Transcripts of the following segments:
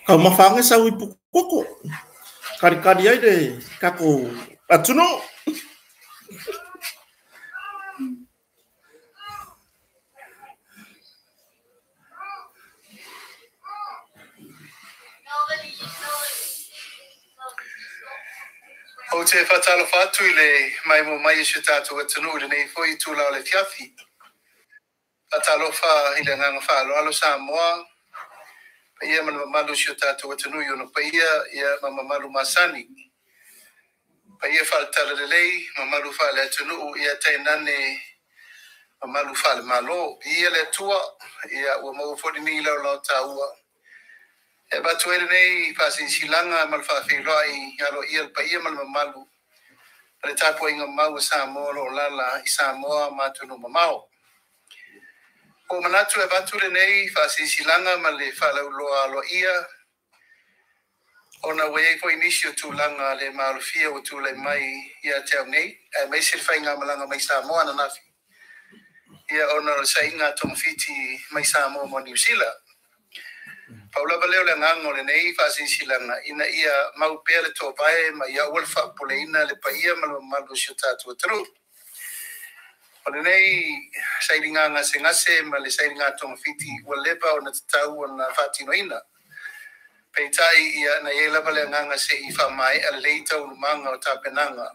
Taumafa age sau ipu koko. Karikari ai le tatou atunuu. Ou te faatalofa atu i le maimoa mai o si o tatou atunuu i lenei foi itula o le afiafi. Faatalofa i le agaga faaaloalo Samoa, paia ma le mamalu o si o tatou atunuu i ona paia ia ma mamalu masani. Paia faale-Talalelei, mamalu faale-atunuu, ia tainane mamalu faale-Malo. Viia le Atua, ia ua maua foi lenei laolao taua e avatu ai lenei faasilasilaga ma le faafeiloai aloaia i le paia ma le mamalu o le tapuaiga mau a Samoa o lo o alaala i Samoa ma atunuu mamao. Ua ou manatu e avatu lenei faasilasilaga ma le faalauiloa aloaia ona ua i ai foi nisi o tulaga le maalofia ua tulai mai ia te au nei, aemaise le faigamalaga mai Samoa ananafi, ia ona o le sailiga togafiti mai Samoa mo Niu Sila. Pau lava lea o le agaga o lenei faasilasilaga ina ia mau pea le toovae ma ia aua le faapopoleina le paia ma le mamalu o si o tatou atunuu. O lenei sailiga gasegase ma le sailiga togafiti ua leva ona tatau ona faatinoina. Peitai ia na i ai lava le agaga se i faamaea lelei taualumaga o tapenaga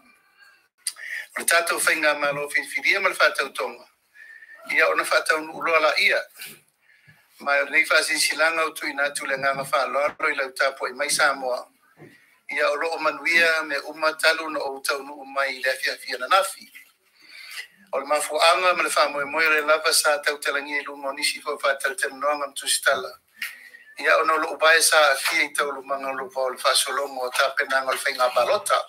o le tatou faigamalo filifilia ma le faatautoga, ia ona faataunuu loa laia. Ma o lenei faasilasilaga ua tuuina atu i le agaga faaaloalo i lau tapuai mai Samoa, ia o lo o manuia mea uma talu ona ou taunuu mai i le afiafi ananafi. O le mafuaaga ma le faamoemoe o lea lava sa tautalagia i luga o nisi foi o faatalatalanoaga ma tusitala, ia ona o lou vae sa aafia i taualumaga o le faasologa o tapenaga o le faiga palota.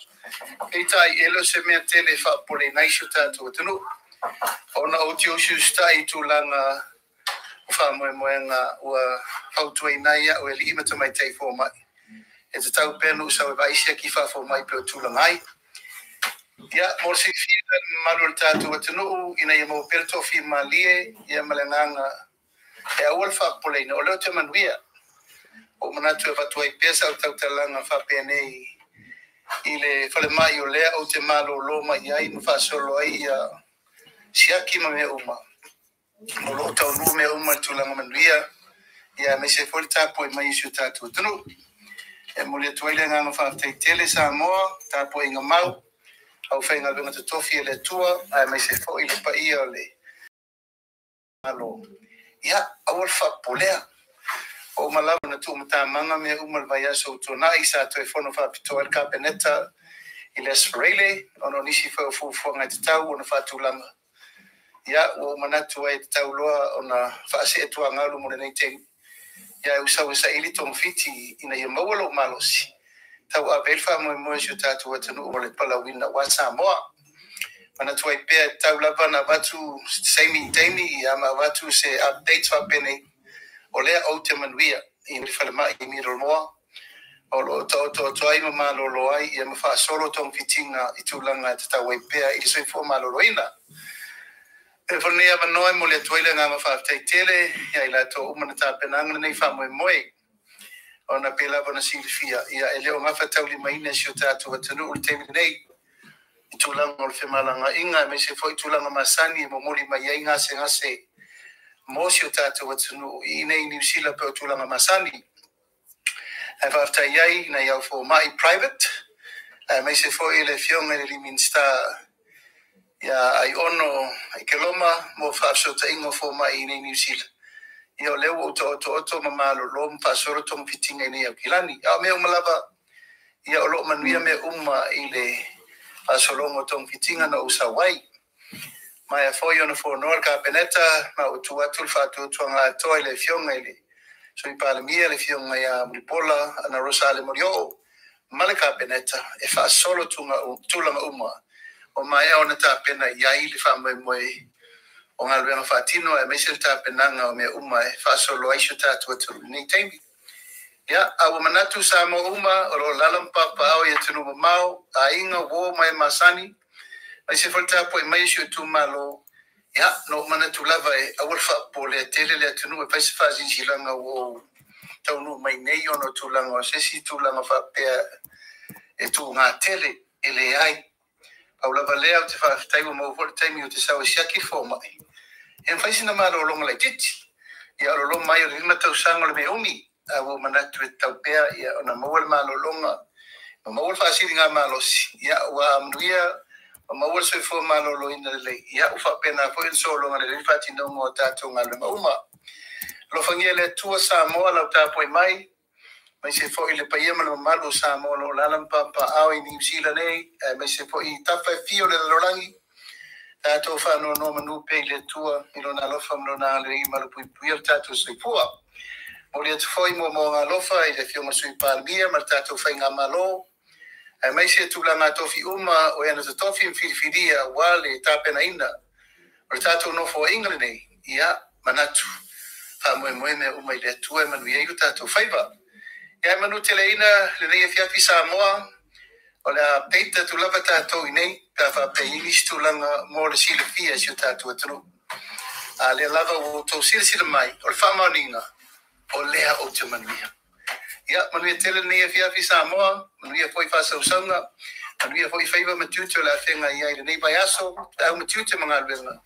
Peitai, e le o se mea tele e faapopoleina ai si o tatou atunuu, ona ou te usiusitai i tulaga o faamoemoega ua fautuaina ai au e alii ma tamaitai fomai, e tatau pea ona ou sau e vaai siaki faafomai pei o tulaga ai. Ia, mo le silafia e le mamalu o le tatou atunuu, ina ia maua pea le toafimalie ma le agaga e aua le faapopoleina, o lea ou te manuia. Ua ou manatu e avatu ai pea sau tautalaga faapenei i le falemai o lea ou te malolo mai ai ma faasolo ai ia siaki ma mea uma. O lo o taunuu mea uma i le tulaga manuia, ia aemaise foi le tapuai mai a si o tatou atunuu. E momoli atu ai le agaga faafetai tele Samoa, tapuaiga mau, aufaigaluega totofi a le Atua, aemaise foi le paia o le Malo. Ia, aua le faapopolea. Ua uma lava ona tuumatamaga mea uma i le vaiaso ua tuanai, sa toe fono faapitoa ai le Kapeneta i le Aso Faraile, ona o nisi foi o fuafuaga e tatau ona faatulaga. Ia, ua ou manatu ai e tatau loa ona faasee tuagalu mo lenei taimi, ia ae ou sau e saili togafiti ina ia maua lou malosi, tauave ai le faamoemoe o si o tatou atunuu mo le palauina aua Samoa. Manatu ai pea e tatau lava ona avatu se taimi ia ma avatu se update faapenei, o lea ou te manuia i le falemai i Middlemore, o lo o taoto ai ma malolo ai ia ma faasolo togafitiga i tulaga e tatau ai pea i le soifua maloloina. E foi lenei avanoa e momoli atu ai le agaga faafetai tele ia i latou uma na tapenaga lenei faamoemoe, ona pei lava ona silafia, ia e le o gafataulimaina e si o tatou atunuu i le taimi lenei i tulaga o le femalagaaiga, aemaise foi tulaga masani e momoli mai ai gasegase mo si o tatou atunuu i inei i Niu Sila pei o tulaga masani. Ae faafetai ai nai au fomai private, aemaise foi le afioga i le Minisita ia Aiono Akeloma mo faafesootaiga o fomai i inei i Niu Sila. Ia o lea ua ou taotooto ma malolo ma faasolo togafitiga i inei i Aukilani. A o mea uma lava, ia o lo o manuia mea uma i le faasologa o togafitiga na ou sau ai. Maea foi ona fonoa le Kapeneta ma ua tuu atu le faatuatuaga atoa i le afioga i le Sui Palemia, le afioga ia Mulipola Anarosa Ale Molioo ma le Kapeneta e faasolo tulaga uma ua maea ona tapena i ai le faamoemoe o galuega faatino, aemaise le tapenaga o mea uma e faasolo ai si o tatou atunuu i lenei taimi. Ia, a ua manatu Samoa uma o lo o alaala ma papaaao i atunuu mamao, aiga, uo ma e masani, aemaise foi le tapuai mai a si ou itumalo, ia, na ou manatu lava e aua le faapopolea tele le atunuu e fai se faasilasilaga ua ou taunuu mai nei ona o tulaga o se isi tulaga faapea e tuuga tele e leai. Pau lava lea ou te faafetai ua maua foi le taimi ou te sau e siaki le fomai e mafai sina malologa laitiiti. Ia, o le loma ai o le 5 tausaga o le mea umi, a ua ou manatu e tatau pea ia ona maua le malologa ma maua le faasiligamalosi. Ia, ua manuia ma maua le soifua maloloina lelei, ia ua faapena foi ona sologa lelei le faatinoga o tatou galuega uma. Alofagia e le Atua Samoa lau tapuai mai, aemaise foi le paia ma le mamalu o Samoa o lo o alaala ma papaaao i Niu Sila nei, aemaise foi i tafa e fia o le lalolagi. Tatou faanonomanu pea i le Atua i lona alofa ma lona agalelei e malupuipuia le tatou soifua. Momoli atu foi moomooga alofa i le Afioga i le Sui Palemia ma le tatou faigamalo, aemaise tulaga tofi uma o e ana totofi ma filifilia aua le tapenaina o le tatou nofoaiga lenei. Ia manatu faamoemoe mea uma i le Atua e manuia ai o tatou faiva. Ia, e manuteleina lenei afiafi Samoa, o le a peita atu lava tatou i nei pe a faapea i nisi tulaga mo le silafia e si o tatou atunuu. A lea lava ua outou silasila mai, o le faamaoniga o lea ou te manuia. Ia, manuia tele lenei afiafi Samoa, manuia foi faasausauga, manuia foi faiva ma tiute o le afega ai i lenei vaiaso, feau ma tiute ma galuega.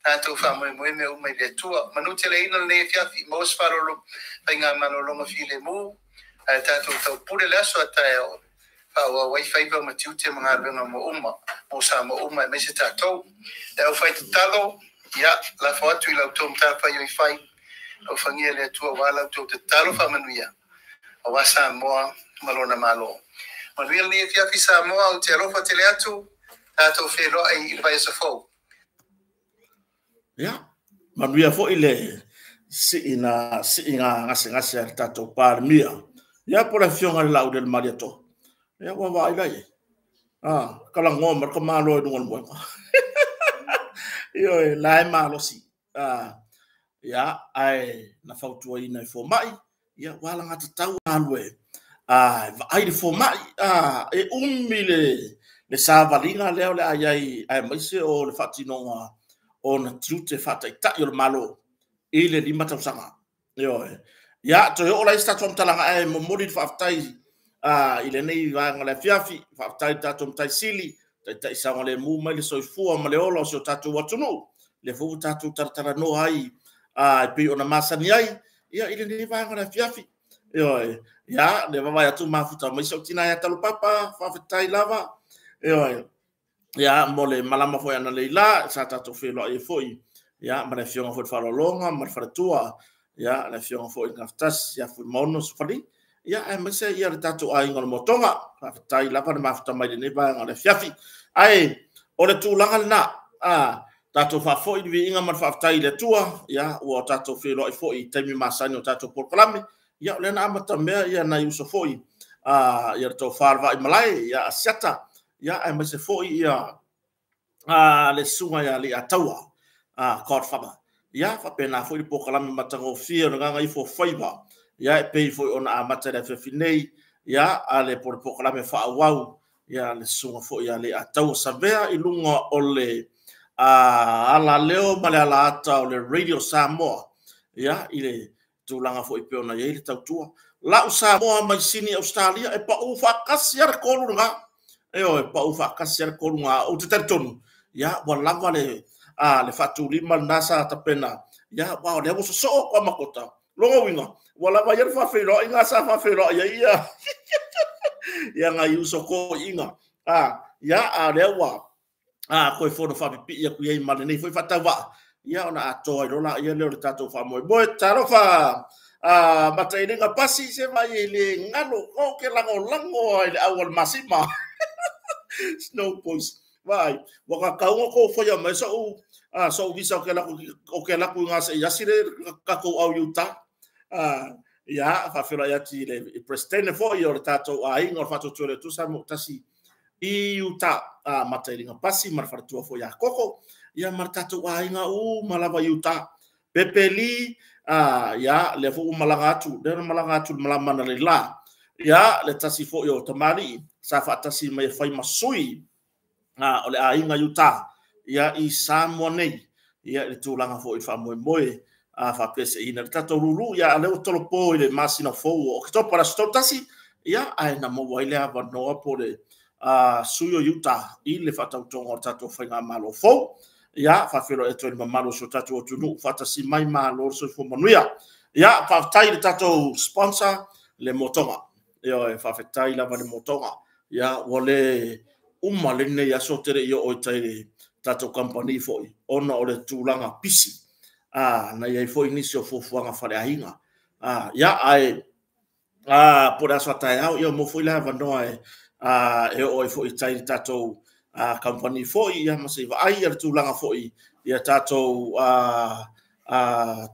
Tatou faamoemoe mea uma i le Atua. Manuteleina lenei afiafi, maua se faalolo faigamalologa filemu, ae tatou taupule le aso a taeao faaauau ai faiva ma tiute ma galuega mo uma, mo Samoa uma aemaise tatou. Le aufai tatalo, ia, lafo atu i la outou matafaioi fai, alofagia e le Atua aua la outou tatalo faamanuia, aua Samoa ma lona Malo. Manuia lenei afiafi Samoa, ou te alofa tele atu, tatou feiloai i le vaiaso fou. Ia, manuia foi le siina siiga gasegase a le tatou Palemia. Ia, po le afioga i le Laaulialemalietoa. Ia, ua vaai la i ai. Ah, kalagoa ma ka malo i luga o le moega. Ioe, la e malosi. Ah, ia, ae na fautuaina e fomai, ia, ua alagatatau alu e vaai le fomai. E umi le savaliga lea o le a i ai, aemaise o le faatinoga ona tiute faataitai o le Malo i le 5 tausaga. Ioe. Ia, toe oo lai se tatou faamatalaga, ae momoli le faafetai i lenei vaega o le afiafi. Faafetai i le tatou Matai Sili, taitai saogalemu mai le soifua ma le ola o si o tatou atunuu. Lea foi ua tatou talatalanoa ai e pei ona masani ai, ia, i lenei vaega o le afiafi. Ioe. Ia, le vaavaai atu mafuta mai sau tina ia Talopapa, faafetai lava. Ioe. Ia, mo le malama foi ana leila, sa tatou feiloai ai foi, ia, ma le afioga foi i le Faaaloaloga ma le Faletua, ia, le afioga foi i le Gafatasi, ia Fuimaono Sofali, ia, aemaise ia le tatou aiga o le Motoga. Faafetai lava le mafuta mai lenei vaega o le afiafi. Ae o le tulaga lena, tatou faafoi le viiga ma le faafetai i le Atua, ia, ua tatou feiloai foi i taimi masani o tatou polokalame. Ia, o lea na amata mea ia nai uso foi, ia le tofa le Vaai Malae, ia Asiata, ia, aemaise foi ia le susuga ia Leiataua, Godfather. Ia, faapena foi le polokalame matagofie o le Gagaifo Faiva, ia, e pei foi ona amata i le afiafi nei, ia, a le po le polokalame faaauau, ia, le susuga foi ia Leiataua Savea i luga o le alaleo ma le alaata o le Radio Samoa, ia, i le tulaga foi pei ona i ai le tautua. Lau Samoa mai Sini Australia e pau faatasi lava le tolu lena. Ioe, pau faatasi lava le tolu lena. Ou te talitonu, ia, ua lava le faatulima lena sa tapena. Ia, aua o lea ua sosoo atu a makota. Lona uiga, ua lava ia le faafeiloaiga sa faafeiloai ai ia ia nai uso toiina. Ia, a lea ua toe fono faapipii atu i ai ma lenei foi faatauvaa, ia, ona atoa ai loa laia lea o le tatou faamoemoe. Talofa Matailiga Pasi se mai e le galo o ke lagolago ai le au o le masima. Snow Boys. Vai, ua kakauga kou faia mai sou visa o ke laku i ngā se i asi le kakou au Utah. Ia, faafeiloai atu i le President foi o le tatou aiga o le Faatuatua le Atua Samoa Tasi i Utah, Matailiga Pasi ma le faletua foi ia Koko, ia, ma le tatou aiga uma lava i Utah. Pepeli, ia, lea foi ua malaga atu, lea na malaga atu le malama na leila. Ia, le tasi foi o tamalii sa faatasi mai e fai ma sui o le aiga Utah, ia, i Samoa nei, ia, i le tulaga foi i faamoemoe. Faapea seina le tatou lulu, ia lea ua tolopo i le masina fou o Oketopa le aso 31, ia ae na maua ai le avanoa po le sui o Utah i le faatautoga o le tatou faigamalo fou. Ia faafeiloai atu ai le mamalu o si o tatou atunuu, faatasi mai malo le soifua manuia. Ia faafetai i le tatou sponsor le Motoga. Ioe, faafetai lava le Motoga. Ia ua le uma lenei aso te le i oo i tai le tatou company foi ona o le tulaga pisi. Na i ai foi nisi o fuafuaga faaleaiga. Ia ae po le aso a taeao, ia mo foi le avanoa e oo ai foi i tai le tatou company foi, ia ma se i vaai le tulaga foi ia tatou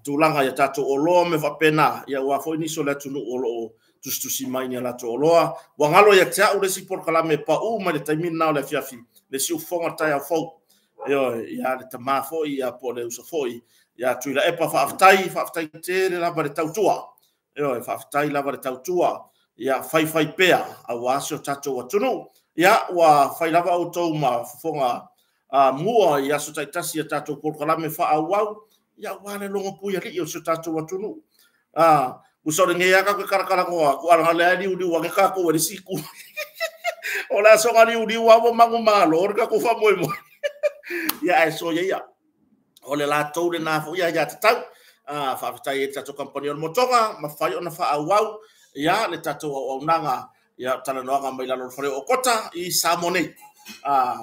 tulaga ia tatou oloa me faapena, ia ua foi nisi o le atunuu o lo o tusitusi mai ni a latou oloa. Ua galo ia te au le isi polokalame pau mai le taimi lena o le afiafi, le siufofoga taeao fou. Ioe, ia le tama foi, ia po le uso foi, ia Tuilaepa, faafetai, faafetai tele lava le tautua. Ioe, faafetai lava le tautua. Ia faifai pea aua si o tatou atunuu. Ia ua fai lava outou ma fofoga mua i aso taitasi ia tatou polokalame faaauau, ia aua le logo pui alii o si o tatou atunuu. Uso le ngea ka karakaragoa ku ala le liu liu ane ka ko le siku. O la so liu liu avo mangu malo ka ko fa moe mo. Ia ai so ia. O le la tou le na fo ia ia tatau. Faafetai e tatou company o le Motoga, mafai ona faaauau ia le tatou auaunaga ia talanoaga mai lalo o le fale o Okota i Samoa nei.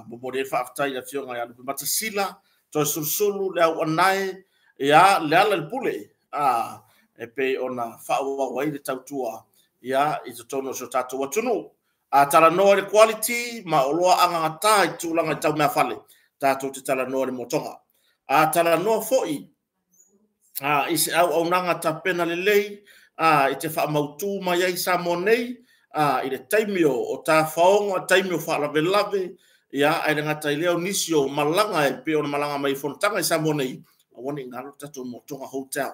Momoli ai le faafetai i le afioga ia Lupe Matasila, toe sulusulu le au anae, ia le ala le pule, e pei ona faaauau ai le tautua ia i totonu o si o tatou atunuu. Talanoa i le quality ma oloa agagata i tulaga i tau meafale, tatou te talanoa i le Motoga. Talanoa foi i se auaunaga tapena lelei i te faamautu mai ai Samoa nei i le taimi o tafaoga, taimi o faalavelave, ia ae le gata i lea o nisi o malaga e pei ona malaga mai i fonotaga i Samoa nei, aua ne i galo le tatou Motoga Hotel.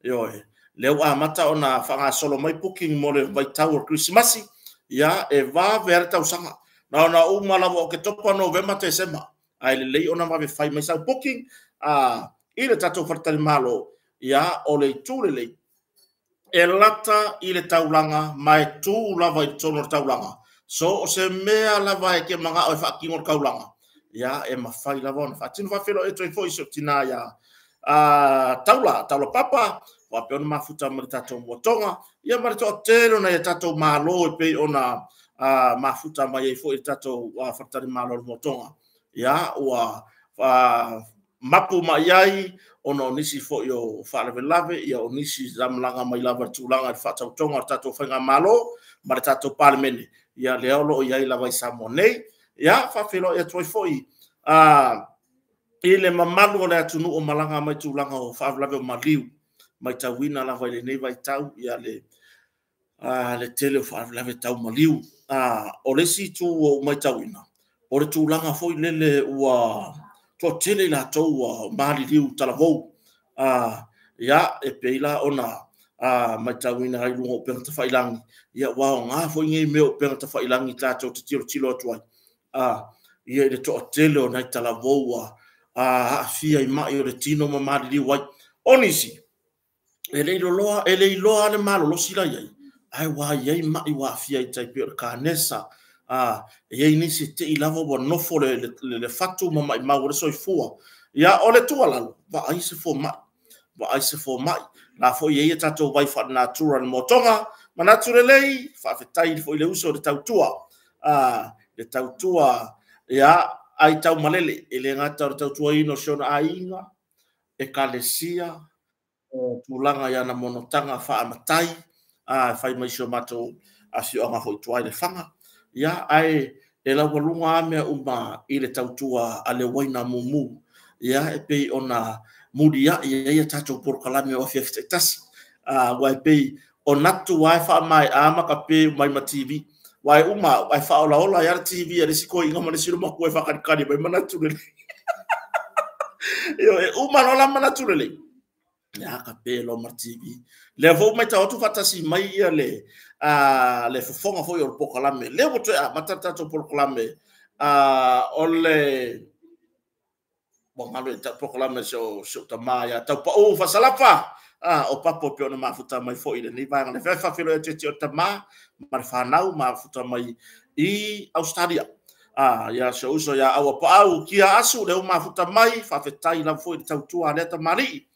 Ioe, lea ua amata ona faagasolo mai booking mo le vaitau o le Kerisimasi, ia e vave lava le tausaga. Na ona uma lava o Oketopa, Novema, Tesema, ae lelei ona vave fai mai sau booking i le tatou faletalimalo. Ia o le itu lelei, e lata i le taulaga ma e tu lava i totonu o le taulaga. So o se mea lava e te mangao e faatino le taulaga, ia e mafai lava ona faatino. Faafeiloai atu ai foi si ou tina ia Taula, Taula Papa, faapea ona mafuta ma le tatou Motoga, ia ma le toatele o nai a tatou malo e pei ona mafuta mai ai foi le tatou faletalimalo o le Motoga. Ia ua mapu mai ai ona o nisi foi o faalavelave, ia o nisi malaga mai lava le tulaga i le faatautoga o le tatou faigamalo ma le tatou Palemene, ia lea o lo o i ai lava i Samoa nei. Ia faafeiloai atu ai foi i le mamalu o le atunuu o malaga mai tulaga o faalavelave o maliu, matauina lava i lenei vaitau ia le tele o faalavelave tau maliu. O le isi itu ua ou matauina, o le tulaga foi lele ua toatele i latou ua maliliu talavou. Ia e pei la ona matauina ai luga o upega tafailagi, ia ua aoga foi nei mea o upega tafailagi tatou te tilotilo atu ai. Ia i le toatele o nai talavou ua aafia i mai o le tino ma maliliu ai. O nisi, e le iloa le malolosi la iai, ae ua iai mai ua aafia i tai pei o le kanesa. E iai nisi te i lava ua nofo le fatu ma maimau o le soifua. Ia o le tuualalo, vaai se fomai. Vaai se fomai. La foi e ia tatou vai faalenatura le Motoga, manatu lelei, faafetai foi le uso o le tautua. Le tautua, ia, ai tau malele, e le gata o le tautuaina o si ona aiga, ekalesia, o tulaga i ana monotaga faamatai, fai mai si o matou afioaga foi tua i le Faga. Ia, ae e laualuga a mea uma i le tautua a le uaina mumu. Ia, e pei ona muliai ai a tatou polokalame o afiafi taitasi. Ua e pei o natu ai faamaea ma ka pe mai ma TV. Ua e uma, ai whaolaola ia le TV a le siko inga ma le silo makua e whakanikani mai manatu lele. Io, e uma lola manatu lele. Ia ka pe lo ma TV. Le fou mai tau atu whatasi mai ia le le fofoga foi o le polokalame. Le ua toe amata le tatou polokalame o le Ua galo ia te au polokalame si o si ou tama ia Taupau Fasalapa, o Papo e pei ona mafuta mai foi i lenei vaega o le afiafi. Faafeiloai atu ia te oe le tama ma le fanau mafuta mai i Ausetalia. Ia si ou uso ia Auapaau Kia Asu, lea ua mafuta mai, faafetai lava foi i le tautua a lea tamalii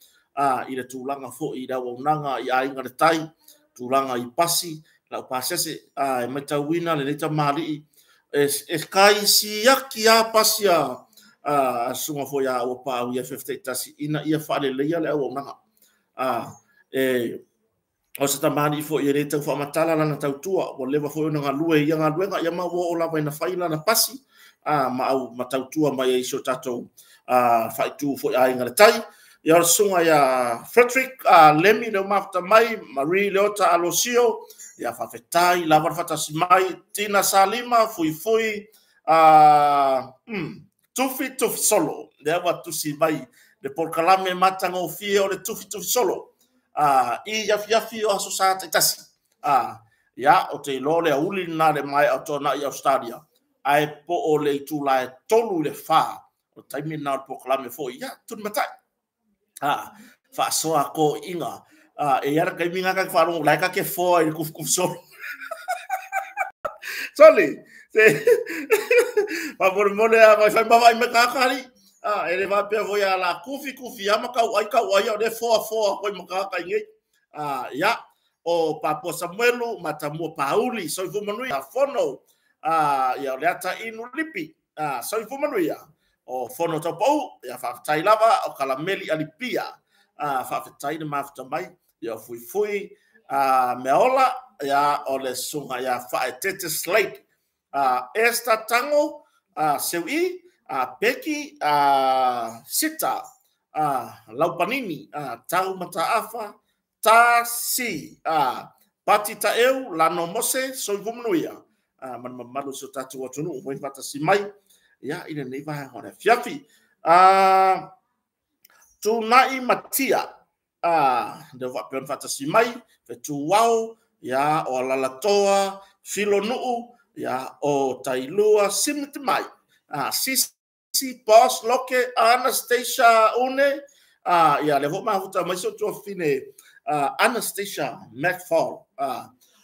i le tulaga foi i le auaunaga i Aiga i le Tai, tulaga i pasi, lau pasese, e matauina lenei tamalii e kai siaki lava pasi a susuga foi a Auapaau i afiafi taitasi ina ia faaleleia le auaunaga. O se tamalii foi e le tau faamatala lana tautua, ua leva foi ona galue i ia galuega, ia ma ua oo lava ina fai lana pasi ma au ma tautua mai ai i si o tatou faaitu foi Aiga i le Tai. Ia o le susuga ia Frederick Lemi lea ua mafuta mai, Marie Leota Alosio, ia faafetai lava le faatasi mai, Tina Salima, Fuifui, Tufi Tufi Solo, lea ua tusi mai le polokalame matagofie o le Tufi Tufi Solo i afiafi o Aso Sa taitasi. Ia, ou te iloa o le aoauli lena le maea o Toonai i Australia, ae po o le itula e 3 i le 4, o le taimi lena o le polokalame foi, ia, tulimatai. Faasoa toiiga. E i ai le taimi lena ta te faalogo, la e ta te foa i le tufitufi solo. Soli, faamolemole lava mai fai ma vaai mai tagata alii. E le faapea foi a la kufi kufi lava ma tauai tauai, o lea foa foa koe ma tagata i nei. Ia, o Papua Samuelu, Matamua Pauli, soifua manuia, Fono, ia o Leata Inu Lipi, soifua manuia, o Fono Taupau, ia faafetai lava, o Kalameli Alipia, faafetai le mafuta mai, ia o Fuifui, Meaola, ia o le susuga ia Faaetete Slade, Esther Tango, Seui, Peki, Sita, Laupanini, Tau Mataafa, Ta Si, Pati Taeu, Lano Mose, soifua manuia, ma le mamalu o si o tatou atunuu ua faatasi mai ia i lenei vaega o le afiafi. Tunai Matia, lea ua faapea ona faatasi mai, Fetuao, ia o Alalatoa, Filonuu, ia o Tailua, Simitimai, Sisi, Boss, Loke, Anastasia Une, ia lea foi mafuta mai si ou tuafafine Anastasia McFall,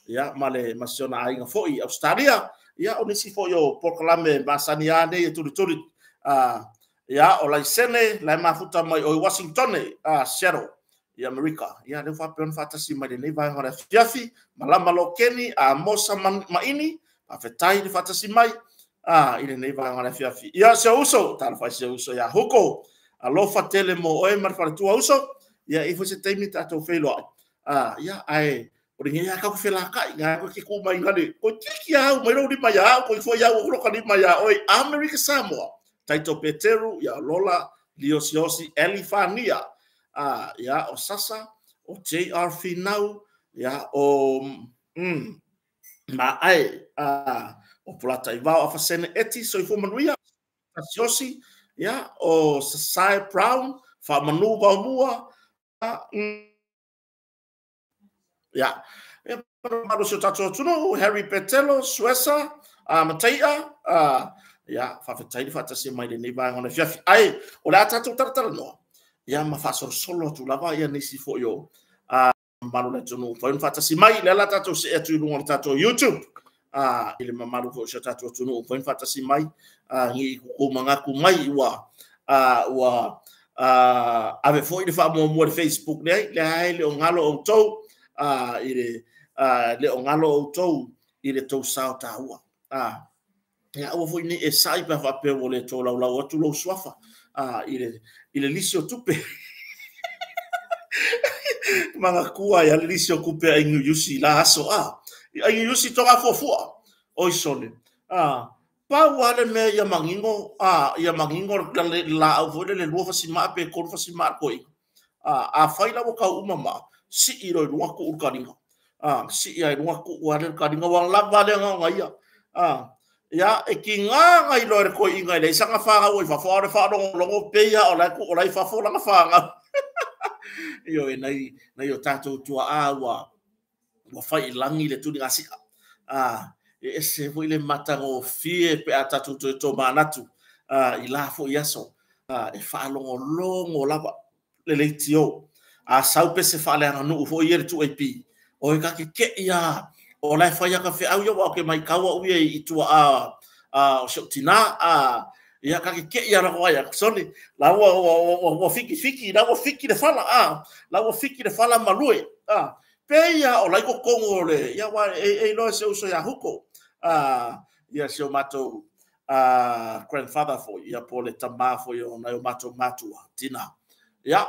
ia ma le ma si ona aiga foi i Australia. Ia o nisi foi o polokalame masani a nei e tulituli, ia o Laisene la e mafuta mai o i Washingtone, Seattle i Amerika. Ia lea ua faapea ona faatasi mai lenei vaega o le afiafi, Malama Lokeni, Amosa Maini, faafetai le faatasi mai i lenei vaega o le afiafi. Ia si ou uso, talofa i si ou uso ia Huko, alofa tele mo oe ma le faletua uso. Ia e i foi se taimi tatou feiloai. Ia ae o lenei lava tatou felakai, nga koe ke ku mai ngale, koe tiki au mai lou lima ia au, koe foi au o ka lima ia oe, Amerika Samoa. Taito Peteru, ia Lola, Liosiosi, Eli Fania, ia o Sasa, o JR Finau, ia o Maae, o Pulata Ivao Afasene Eti, soifua manuia, Tasiosi, ia o Sasae Brown, Faamanu Vaomua, ia mamalu o si o tatou atunuu, Harry Petelo, Suesa, Mataia, ia faafetai le faatasi mai lenei vaega o le afiafi. Ae o le a tatou talatalanoa, ia ma faasolosolo atu lava ia nisi foi o mamalu o le atunuu fai ona faatasi mai. Lea la tatou see atu i luga o le tatou YouTube, i le mamalu foi o si o tatou atunuu fai ona faatasi mai, ni kuku manatu mai ua ave foi le faamuamua i le Facebook nei, lea e le o galo outou i le le o galo outou i le tou sao taua. Ia aua foi nei e sai pe a faapea ua le tolaulau atu lou suafa i le lisi o tupe. Manatua ai le lisi o tupe a Inuiusi la aso a. Inuiusi toga fuafua oi sole. Pau lava le mea ia manino, ia manino le laau foi le lua fasimaa pe tolu fasimaa le toeaina. Afai la ua tau uma ma, sii loa i luga tuu le taliga. Sii lava i luga tuu lava le taliga, ua lava le agaga ia. Ia, e tiga na iloa e le toeaina e leai sana fanau i fafo, a o le faalogologo pei lava o la e tuu o la e i fafo lana fanau. Ioe, nai o tatou tuaa ua fai i lagi le tuligasia. E ese foi le matagofie pe a tatou toe tomanatu i la foi aso. E faalogologo lava le leitio. A sau pese faaleaganuu foi ia le 2AP, o e ka keke'i lava, o la e fai aka feau ia, aua ou te matau au ia i tuaa o si ou tina, ia ka keke'i lava na vaai atu, sole, la ua ua fiki fiki, la ua fiki le fala, la ua fiki le fala ma lue, pei lava o la i totonu o le, ia aua e iloa e si ou uso ia Huko, ia si o matou grandfather foi, ia po o le tamā foi o nai o matou matua, tina. Ia,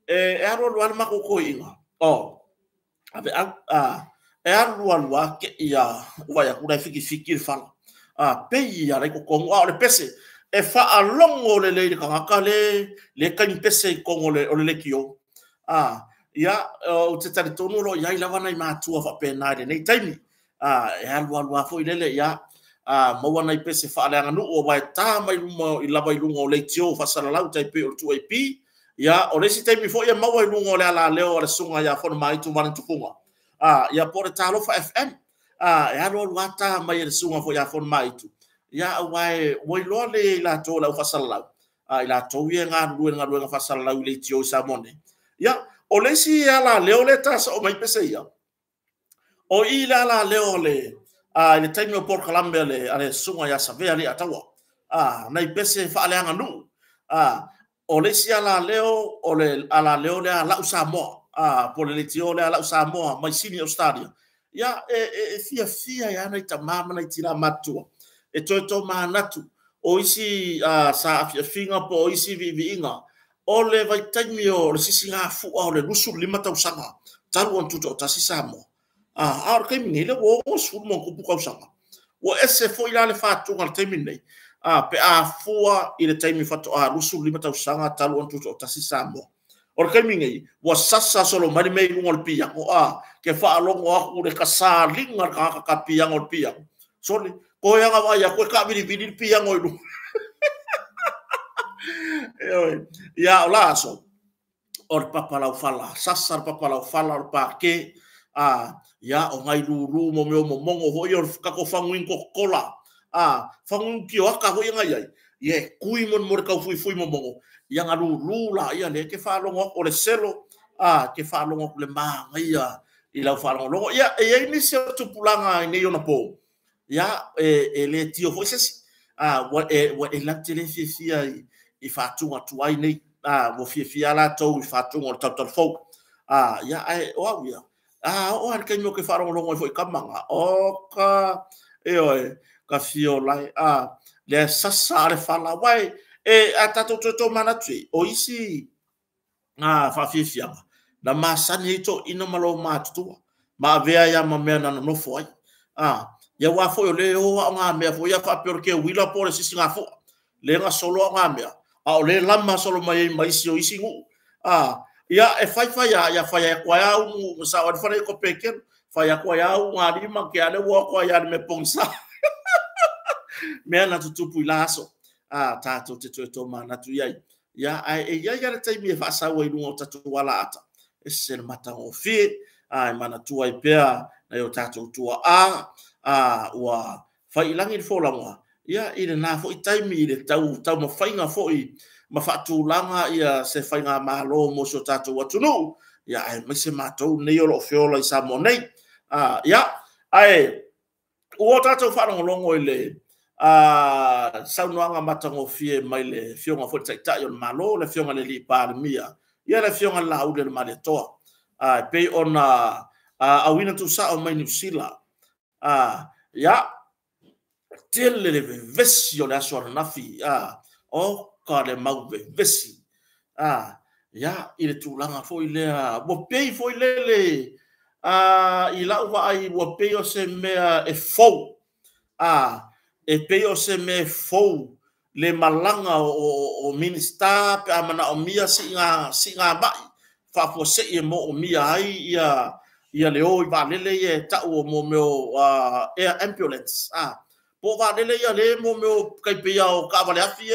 e alu alu lava le matou toeaina, oh, ave au, e alu alu lava te i a, vaai atu la e fikifiki le fala. Pei lava la i totonu, a o le pese, e faalogo lelei le tagata le taimi pese i totonu o le leitio. Ia, ou te talitonu o lo o i ai lava nai matua faapena i lenei taimi. E alu alu lava foi lele, ia, maua nai pese faaleaganuu aua e ta mai luma, lava i luga o leitio faasalalau tai pei o le 2AP. Ia, o le isi taimi foi e maua i luga o le alaleo a le susuga ia Fonomaitu Valentufuga. Ia po o le Talofa FM. E alu alu lava ta mai e le susuga foi ia Fonomaitu. Ia, aua e ua iloa lelei e i latou o le au faasalalau. I latou ia e galulue i le galuega faasalalau i leitio i Samoa nei. Ia, o le isi alaleo lea e ta soo mai pese ia, o i le alaleo le i le taimi o polokalame a le susuga ia Savea Leiataua. Nai pese faaleaganuu. O le isi alaleo, o le alaleo lea Lau Samoa, po o le leitio lea Lau Samoa mai Sini Australia. Ia, e fiafia ai lava nai tama ma nai tina matutua e toe tomanatu o isi saafiafiga po o isi viiviiga o le vaitaimi o le sisigafua o le 25 tausaga talu ona tutoatasi Samoa. A o le taimi nei, lea ua 60+ tausaga. Ua ese foi la le fatuga o le taimi nei, pe a fua i le taimi faatoa 25 tausaga talu ona tutoatasi Samoa. O le taimi nei, ua sasa solo mai le mea i luga o le piano, ke faalogo atu le kasaliga le tagata ka piano o le piano. Sole, koe anga vaai atu e kaavilivili le piano i luga. Ioe. Ia, o la aso, o le papa laufala, sasa le papa laufala o le pake, ia, o ngai lulu mo mea o momogo foi o le tatou faguinu Coca-Cola, faguinu tioata foi ngai ai, ia e kui mo le taufuifui momogo, ia nga lulu la, ia le ke faalogo atu o le selo, ke faalogo atu le manaia i lau faalogologo. Ia, e i ai nisi o tupulaga i nei ona po, ia, e le tio foi se isi, ua e latou te le fiafia i faatuga tuai nei, ua fiafia latou i faatuga o le talutalufou. Ia, ae o au ia, oo lava i le taimi o ke faalogologo ai foi i kamaga, o ka, ioe, ka fio lai, lea sasa a le fala, aua e a tatou toe tomanatu i ai, o isi faafiafiaga, na masani ai toeaiina ma lo matutua, ma avea ai ma mea na nonofo ai. Ia aua foi o le o ao ngā mea foi ia faapea o le keuila po o le sisigafua, le gasolo ao ngā mea, a o le lama solo mai ai ma isi o isi nuu. Ia e faifai a, ia fai atu ai au, sa o le whare ko pekero, fai atu ai au ngā lima ke ale ua atu ai a le mea pongisa. Mea na tutupu i la aso, tātou te toe tōmanatu i ai. Ia, ae e iai a le taimi e faasaua i luga o tatou alaata, e se le matagofie, e manatua ai pea nai o tatou tuaa, ua faiilagi le folaga, ia i lena foi taimi i le taumafaiga foi ma faatulaga ia se faigamalo mo si o tatou atunuu, ia aemaise matou nei o loo feola i Samoa nei. Ia, ae ua tatou faalogologo i le saunoaga matagofie mai le afioga foi le Taitai o le Malo, le afioga i le Alii Palemia, ia le afioga i le Laauli o le Malietoa, e pei ona auina tuusao mai Niu Sila. Ia, tele le vevesi o le aso ananafi, o ka le mau vevesi. Ia, i le tulaga foi lea, ua pei foi lele, i lau vaai, ua pei o se mea e fou. E pei o se mea e fou le malaga o Minista pe a manaomia siiga mai, faafuasei e moomia ai ia le o i vaalele ia e tau o mo mea o air ambulance. Po o vaalele ia le mo mea o taipei o taavale afi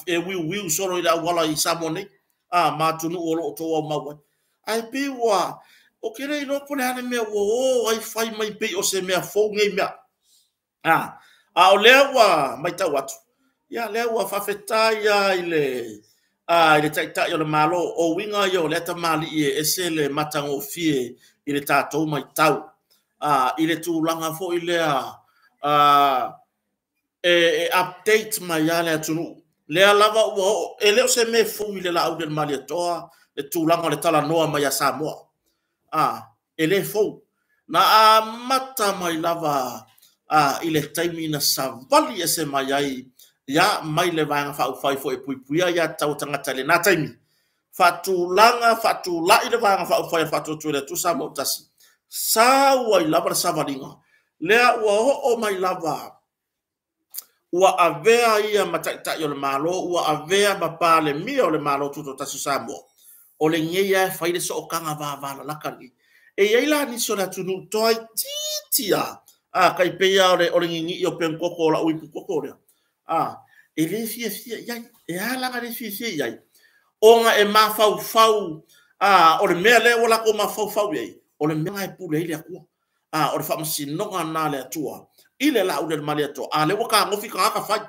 e wiu wiu solo i le auala i Samoa nei, ma atunuu o loo outou aumau ai. Ae pei ua, o ke le iloa po o le a le mea ua o ai fai mai pei o se mea fou nei mea. A o lea ua matau atu, Ia, lea ua faafetai lava i le Taitai o le Malo, o uiga ia o lea tamalii e ese le matagofie i le tatou matau i le tulaga foi lea e update mai lava le atunuu. Lea lava ua oo, e le o se mea fou i le Laaulialemalietoa le tulaga o le talanoa mai a Samoa. E le fou. Na amata mai lava i le taimi na savali ese mai ai ia mai le Vaega Faaupufai foi e puipuia ia tatau a tagata i lena taimi. Faatulaga, faatulai le Vaega Faaupufai a le Faatuatua i le Atua Samoa ua Tasi. Sau ai lava le savaliga lea ua oo mai lava ua avea ia ma Taitai o le Malo, ua avea ma Palemia o le Malo Tutoatasi o Samoa. O lenei lava e fai le sootaga vavalalata lenei. E i ai la nisi o le atunuu toaitiiti lava, tai pei lava o le ninii o penukoko o lau ipukoto lea, e le fiafia i ai. E ala la ona le fiafia i ai, ona e mafaufau, o le mea lea ua latou mafaufau i ai, o le mea lena e pule ai le Atua. O le faamasinoga lena a le Atua i le Laaulialemalietoa, a lea ua tagofi tagata fai.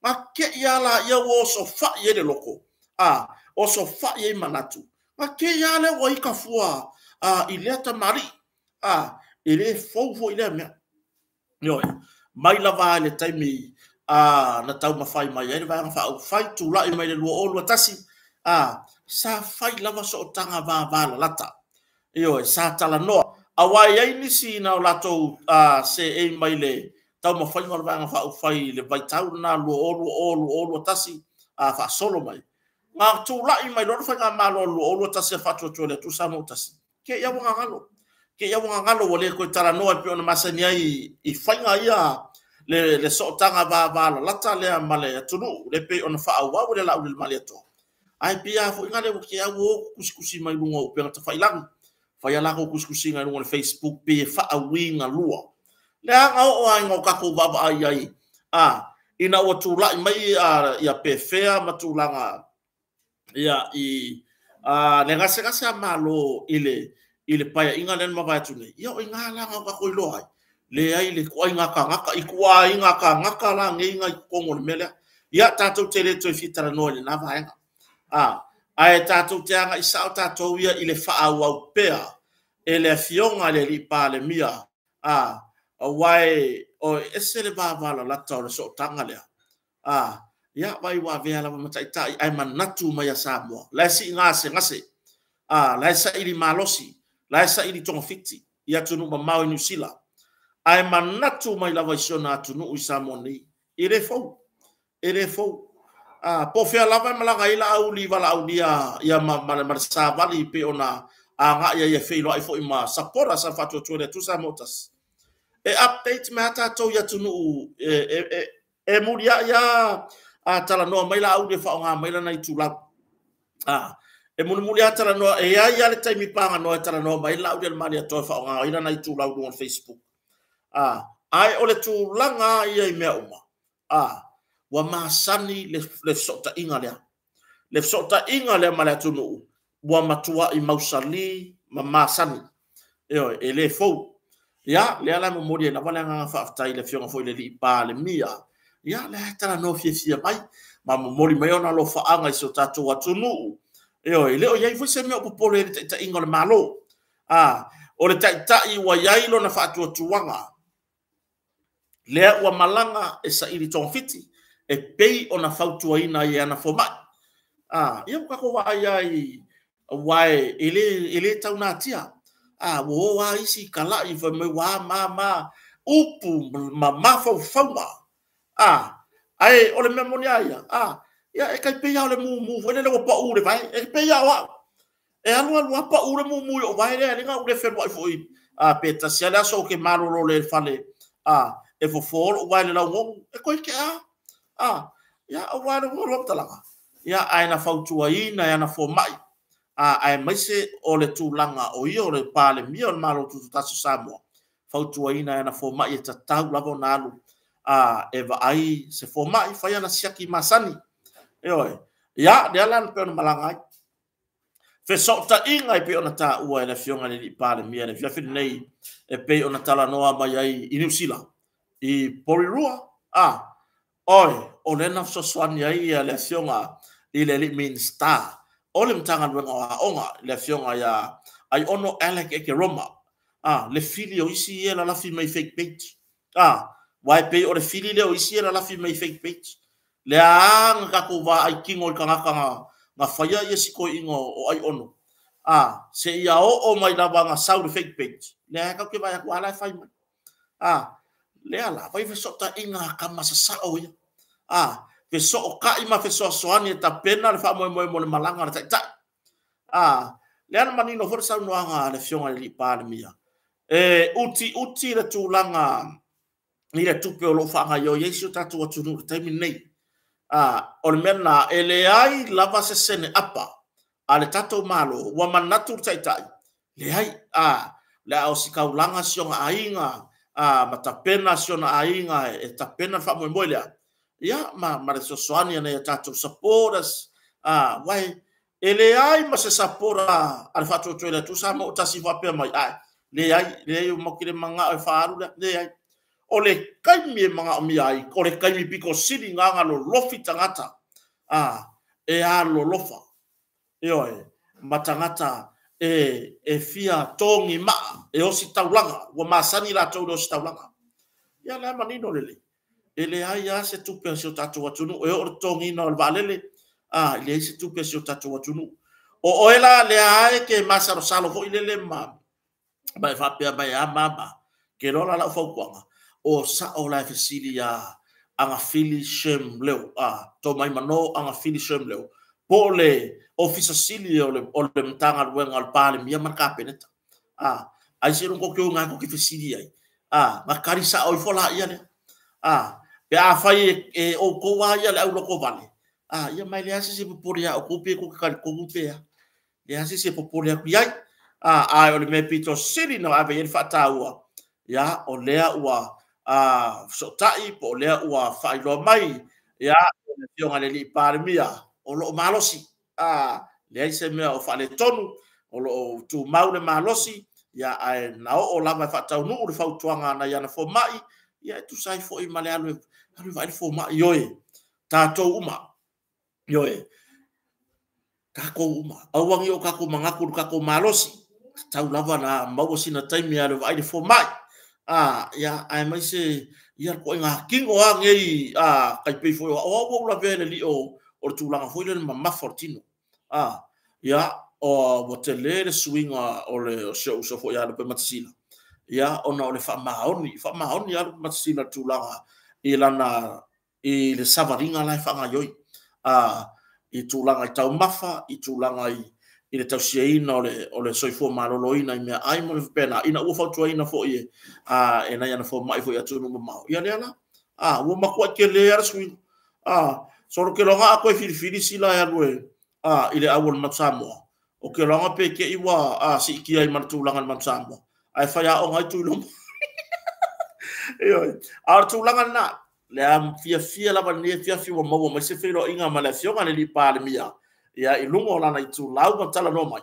Na te i lava laia ua osofai ai le loto, osofai ai manatu, na te i lava lea ua ita fua i lea tamalii. E le fou foi lea mea. Ioe, mai lava i le taimi na taumafai mai ai le Vaega Faaupufai, tulai mai le 2021, sa fai lava sootaga vavalalata. Ioe, sa talanoa. Aua e i ai nisi na o latou seei mai le taumafaiga o le Vaega Faaupufai i le vaitau lena 2020, 2021 faasolo mai. Na tulai mai loa le Faigamalo 2021 a Faatuatua i le Atua Samoa ua Tasi, te i lava ua gagalo. Te i lava ua gagalo ua le toe talanoa e pei ona masani ai i faiga ia le sootaga vavalalata lea ma le atunuu, le pei ona faaauau e le Laaulialemalietoa. Ae pei lava foi lea ua te au o tusitusi mai luga o upega tafailagi. Fai a latou tusitusiga i luga o le Facebook pe faauiga lua. Leaga oo lava ina o tatou vaavaai ai ina ua tulai mai ia pefea ma tulaga ia i le gasegase a Malo i le paeaiga lea na mavae atu nei, ia o i ina la na o tatou iloa ai. Leai le ituaiga tagata, ituaiga tagata la nei na i totonu o le mea lea. Ia tatou te le toe fia talanoa i lena vaega. Ae tatou te agai sao tatou ia i le faaauau pea e le Afioga i le Alii Palemia, aua o ese le vavalalata o le sootaga lea. Ia, vai ua avea lava ma taitai, ae manatu mai a Samoa. La e sii gasegase, la e saili malosi, la e saili togafiti i atunuu mamao i Niu Sila. Ae manatu mai lava i si ona atunuu i Samoa nei. E le fou, e le fou. Po o fea lava e malaga ai Laauli valaaulia ia ma le savali pei ona agai ai e feiloai foi ma supporters a Faatuatua i le Atua Samoa Tasi. E update mai lava tatou i atunuu e muliai lava talanoa mai Laauli e faaaoga mai lana itulau. E mulimuli lava talanoa, e i ai lava le taimi paganoa e talanoa mai Laaulialemalietoa e faaaoga ai lana itulau i luga o le Facebook. Ae o le tulaga ia i mea uma, ua masani le fesootaiga lea. Le fesootaiga lea ma le atunuu, ua matuai mausali ma masani. Ioe, e le fou. Ia, lea la e momoli ai lava le agaga faafetai i le Afioga foi i le Alii Palemia. Ia, lea e talanoa fiafia mai ma momoli mai ona alofaaga i si o tatou atunuu. Ioe, e le o i ai foi se mea o popole i le taitaiga o le Malo. O le taitai ua i ai lona faatuatuaga, lea ua malaga e saili togafiti e pei ona fautuaina ai e ana fomai. Ia ua tatou vaai ai, aua e le taunatia. Ua o lava isi talai fai mai ua ma ma upu ma mafaufauga. Ae o le mea moni lava ia, ia e tai pei lava o le mumu foi lele ua pau i le vae, e pei lava o au. E alu alu lava pau le mumu i ou vae lea, na ou le feluai foi, pe tasi lava le aso ou te malolo le fale, e fofo lou vae i le laugogo, e toe tea. Ia, aua le ua talaga. Ia, ae na fautuaina e ana fomai, aemaise o le tulaga o ia o le Palemia o le Malo Tutoatasi o Samoa, fautuaina e ana fomai e tatau lava ona alu e vaai se fomai, fai ana siaki masani. Ioe, ia, lea la na pei ona malaga ai. Fesootaiga e pei ona taua e le Afioga i le Alii Palemia i le afiafi lenei, e pei ona talanoa mai ai i Niu Sila, i Porirua. Oi, o lea na fesoasoani ai le Afioga i le alii Minisita o le Matagaluega o Aoga, le Afioga ia Aiono Alec Ekeroma, le fili o isi ia e lalafi mai fake page. Aua e pei o le fili lea o isi ia e lalafi mai fake page. Lea lava na tatou vaai tino i tagata na faia ia sitoiina o Aiono, seia oo mai lava na sau le fake page, lea lava tatou te vaai atu a la e fai mai. Lea la, vai fesootaiga a tama sasao ia. Fesootai ma fesoasoani e tapena le faamoemoe mo le malaga a le Taitai. Lea na manino foi le saunoaga a le Afioga i le alii Palemia, e utiuti le tulaga i le tupe o lo o faagaoioi ai si o tatou atunuu i le taimi lenei. O le mea lena, e leai lava se sene apa a le tatou Malo ua manatu le Taitai, leai, o le a ositaulaga si ona aiga ma tapena si ona aiga e tapena le faamoemoe lea, ia ma le fesoasoani a nai o tatou supporters, aua e leai ma se supporter a le Faatuatua i le Atua Samoa o tasi faapea mai, ae leai, leai, matou te le manao e faaalu lea, leai. O le taimi e manaomia ai, o le taimi pito sili lena na lolofi tagata e alolofa, ioe, ma tagata e fia togi maa, e ositaulaga, ua masani latou i le ositaulaga. Ia lea manino lelei, e leai lava se tupe a si o tatou atunuu, e oo i le totogiina o le vaalele, e leai se tupe a si o tatou atunuu. O oe la lea e te masalosalo foi lele ma e faapea mai a mama, ke iloa la lau fautuaga, o sao la e fesili ia Agafili Shem Leo, Tomaimano Agafili Shem Leo, po o le Ofisa Sili o le Matagaluega o le Palemia ma le Kapeneta. Ai se ko ke nga ko ke fesili ai. Na kari sao ifo la ia lea. Pe a fai e o ko wa ia le au loko vale. Ia mai le ase se popole ia o ko pe ko kari ko pe ia. Le ase se popole aku iai. A o le mea pito sili na ave i le faataua. Ia, o lea ua fesotai, po o lea ua faailoa mai, ia, le Afioga i le alii Palemia, o loo malosi. Leai se mea o faaletonu, o loo tumau le malosi, ia, ae na oo lava e faataunuu le fautuaga a nai ana fomai, ia, e tusa ai foi ma le alu e vaai le fomai, ioe, tatou uma, ioe, tatou uma. Aua ne i o tatou manatu i le tatou malosi, tatau lava na maua sina taimi e alu e vaai le fomai. Ia, ae mai se, ia, le toaiga tino lava nei, tai pei foi o au ua ou lavea i le lio o le tulaga foi lea le mamafa o le tino. Ia, ua tele le suiga o le si ou uso foi ia Lupematasila, ia, ona o le faamaoni, faamaoni lava Lupematasila i le tulaga i lana, i le savaliga la e faagaioi, i tulaga i taumafa, i tulaga i le tausiaina o le soifua maloloina i mea ai ma le faapena, ina ua fautuaina foi e nai ana fomai foi i atunuu mamao. Ia lea la, ua matuai tele lava le suiga. Solo ke loga a koe filifili sila e alu e i le au o le Manu Samoa, o ke loga pe te i ua siitia i ma le tulaga i le Manu Samoa, ae fai aoga ai Tuiloma. Ioe. A o le tulaga lena, lea fiafia lava lenei afiafi ua maua mai se feiloaiga ma le Afioga i le alii Palemia, ia, i luga o lana itulau ma talanoa mai,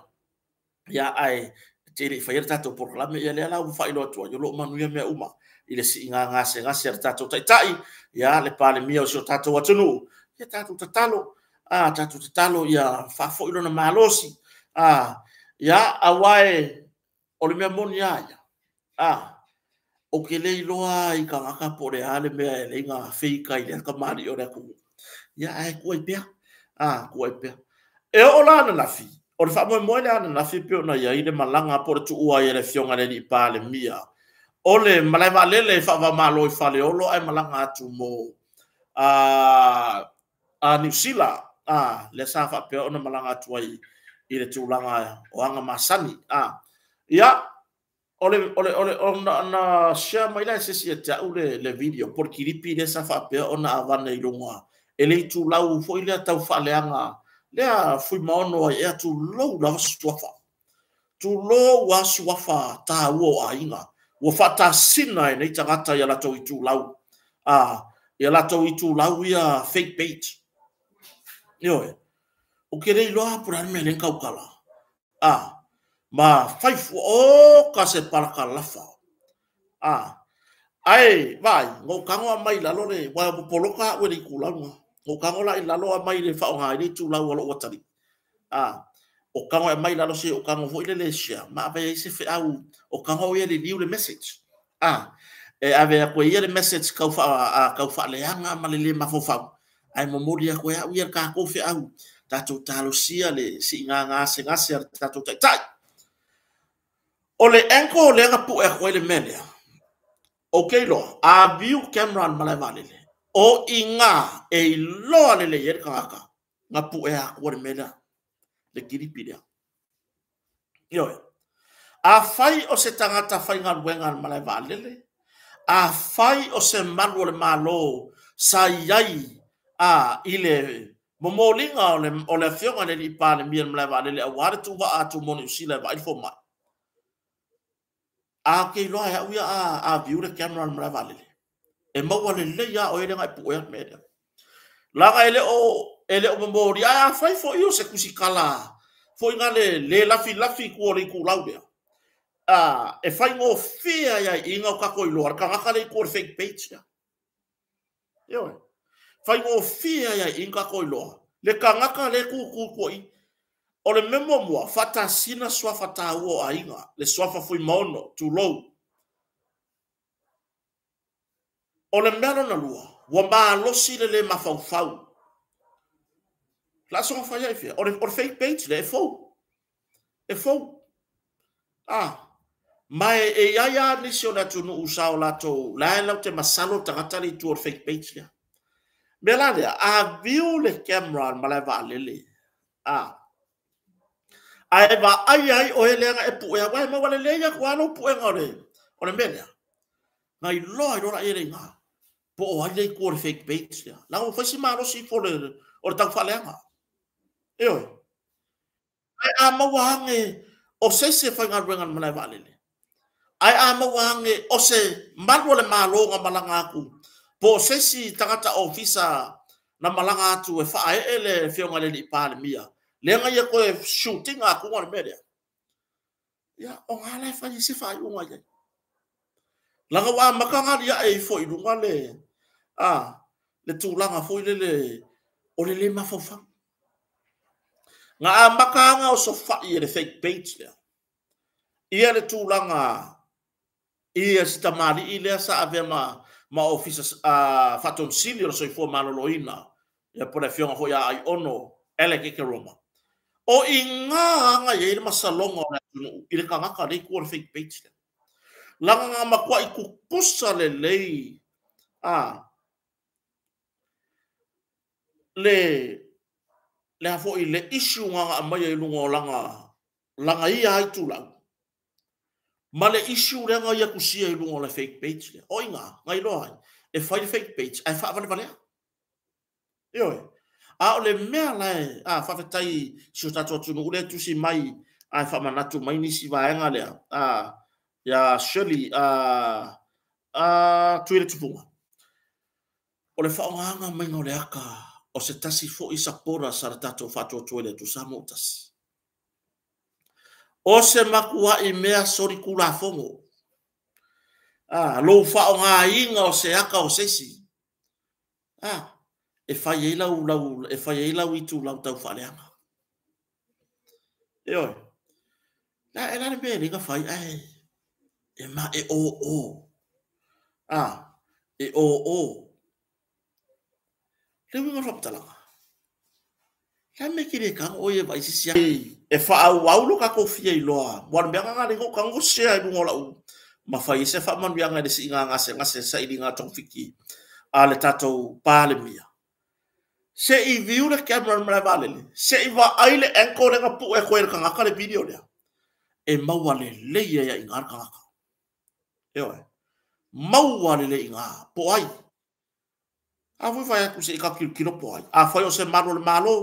ia, ae te le i faia le tatou polokalame, ia lea la ua faailoa atu ai, o lo o manuia mea uma i le siiga gasegase a le tatou Taitai, ia, le Palemia o si o tatou atunuu. Ia tatou tatalo, tatou tatalo ia faafoi lona malosi, ia, aua e o le mea moni lava ia, ou te le iloa i tagata po o le a le mea e leai na feika i lea tamalii o le atunuu. Ia, ae tuu ai pea, tuu ai pea. E oo la ananafi, o le faamoemoe lea ananafi pei ona i ai le malaga po o le tuua ai e le Afioga i le alii Palemia o le malae vaalele e faava-o-Malo i Faleolo ae malaga atu mo Niu Sila, lea sa faapea ona malaga atu ai i le tulaga o aga masani. Ia, o le ona share mai la e se isi ia te au le video po o le kilipi lea sa faapea ona avane i luga e le itulau foi lea tau faaleaga lea Fuimaono ai ea, tulou lava suafa, tulou lava suafa taua o aiga ua faatasina e nei tagata ia latou itulau, ia latou itulau ia fake page. Ioe, o ke le iloa po o le a le mea lea na tautala, ma fai fua o ka se palakalafa. Ae, vaai, na ou tago aumai i lalo le, aua ua poloka au e le itulau lena. Na ou tago la i lalo aumai le faaaoga ai le itulau a lou atalii. A, o tago e aumai i lalo se i ou tago foi lele e share ma ave ai se feau, o tago ia e liliu le message. A, e ave atu e ia le message tau faa, tau faaleaga ma le le mafaufau, ae momoli atu e au ia le tatou feau, tatou talosia le siiga gasegase a le tatou Taitai. O le angle lea na pue atu ai le mea lea, ou te iloa, a view camera a le malae vaalele, o i ina e iloa lelei ai le tagata na puea atua le mea lea, le kilipi lea. Ioe. Afai o se tagata faigaluega a le malae vaalele, afai o se malu o le Malo sa i ai a, i le momoliga o le, o le afioga i le Alii Palemia i le malae vaalele aua le tuuvaa atu mo Niu Sila e vaai le fomai, a ou te iloa e au ia a, a view le camera a le malae vaalele, e maua lelei lava o e lea na e puea le mea lea. Leaga e le o, e le o momoli, ae afai foi o se tusitala foi na le, le lafilafi i tua o le itulau lea, a, e faigofie ai lava i i na o tatou iloa le tagata lea i tua o le fake page lea. Ioe. Faigofie ai lava i i na tatou iloa le tagata lea e tutu i tua i. O le mea muamua, faatasina suafa taua o aiga, le suafa Fuimaono, tulou. O le mea lona lua, ua malosi le le mafaufau. Laasaga fai ai fea? O le, o le fake page lea e fou. E fou. Ah, ma e, e i ai lava nisi o le atunuu sa o latou, la e latou te masalo le tagata le i tua o le fake page lea. Mea la lea, a view le camera a le malae vaalele, ah, ae vaai ai oe lea na e puea, aua e maua lelei atu lava lou puega o le, o le mea lea. Na iloa ai loa la i le iga, po o ai le i tua o le fake page lea. Leaga ua fai si malosi ifo o le, o le tau faaleaga. Ioe. Ae a maua ane o se isi e faigaluega i le malae vaalele, ae a maua ane o se malu o le Malo na malaga atu, po o se isi tagata ofisa na malaga atu e faaee le Afioga i le Alii Palemia, lea na ia toe shoot ina atuga le mea lea, ia, o ga la e fai ai se faaiuga i ai. Leaga ua amata ona aliae ifo i luga le, a, le tulaga foi lele o le le mafaufau. Na amata ona osofai e le fake page lea ia le tulaga ia si tamalii lea sa avea ma, ma ofisa uh, faatonusili o le soifua maloloina, ia po le afioga foi ia Aiono Alec Ekeroma. O i ina aga i ai le masaloga o le atunuu i le tagata lea i tua o le fake page lea. Leaga na matuai tutusa lelei a le le a foi le issue na na aumaia i luga o lana lana ia ai itulau ma le issue lea na ia tusia i luga o le fake page lea. O i ina na iloa ai e fai le fake page ae faavalevalea. Ioe. A o le mea la e, a, faafetai i si o tatou atunuu lea e tusi mai ae faamanatu mai nisi vaega lea, a, ia Shirley, a, a, Tuiletufuga. O le faaaogaina maiga o le aka o se tasi foi supporters a le tatou Faatuatua i le Atua Samoa ua tasi. O se matuai mea solitulafono, a, lou faaaogaina o se aka o se isi, a, e fai ai lau, lau, e fai ai lau itulau tau faaleaga. Ioe. La, e la le mea e le na fai, ae e ma e o o. A, e o o. Le uiga o le faamatalaga. Le a mea ke le tago ʻoe e vaai se isi E faaauau lo tatou fia iloa. Ua o le mea lena lea na ou tago share i luga o lau ma fai ai se faamanuiaga i le siiga gasegase sailiga togafiti a le tatou Palemia. Se i view le camera i le malae vaalele, se i vaai le angle lea na pue atu ai e le tagata le video lea, e maua lelei ai lava i ina le tagata. Ioe. Maua lelei i ina, po o ai. A foi fai atu se i tatou tilotilo po o ai. Afai o se malu o le Malo,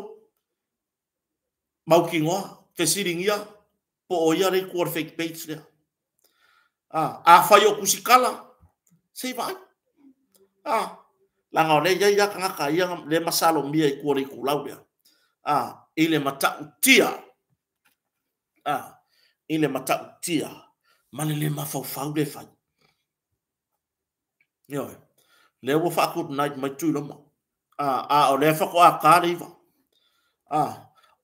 mautinoa, fesiligia po o ia le i tua o le fake page lea. A, afai o tusitala, se i vaai. A, leaga o lea e i ai lava tagata ia lea e masalomia i tua o le itulau lea. A, i le matautia. A, i le matautia ma le le mafaufau lea e fai. Ioe. Lea ua faa-good night mai Tuiloma. A o lea faatoa ta le 9.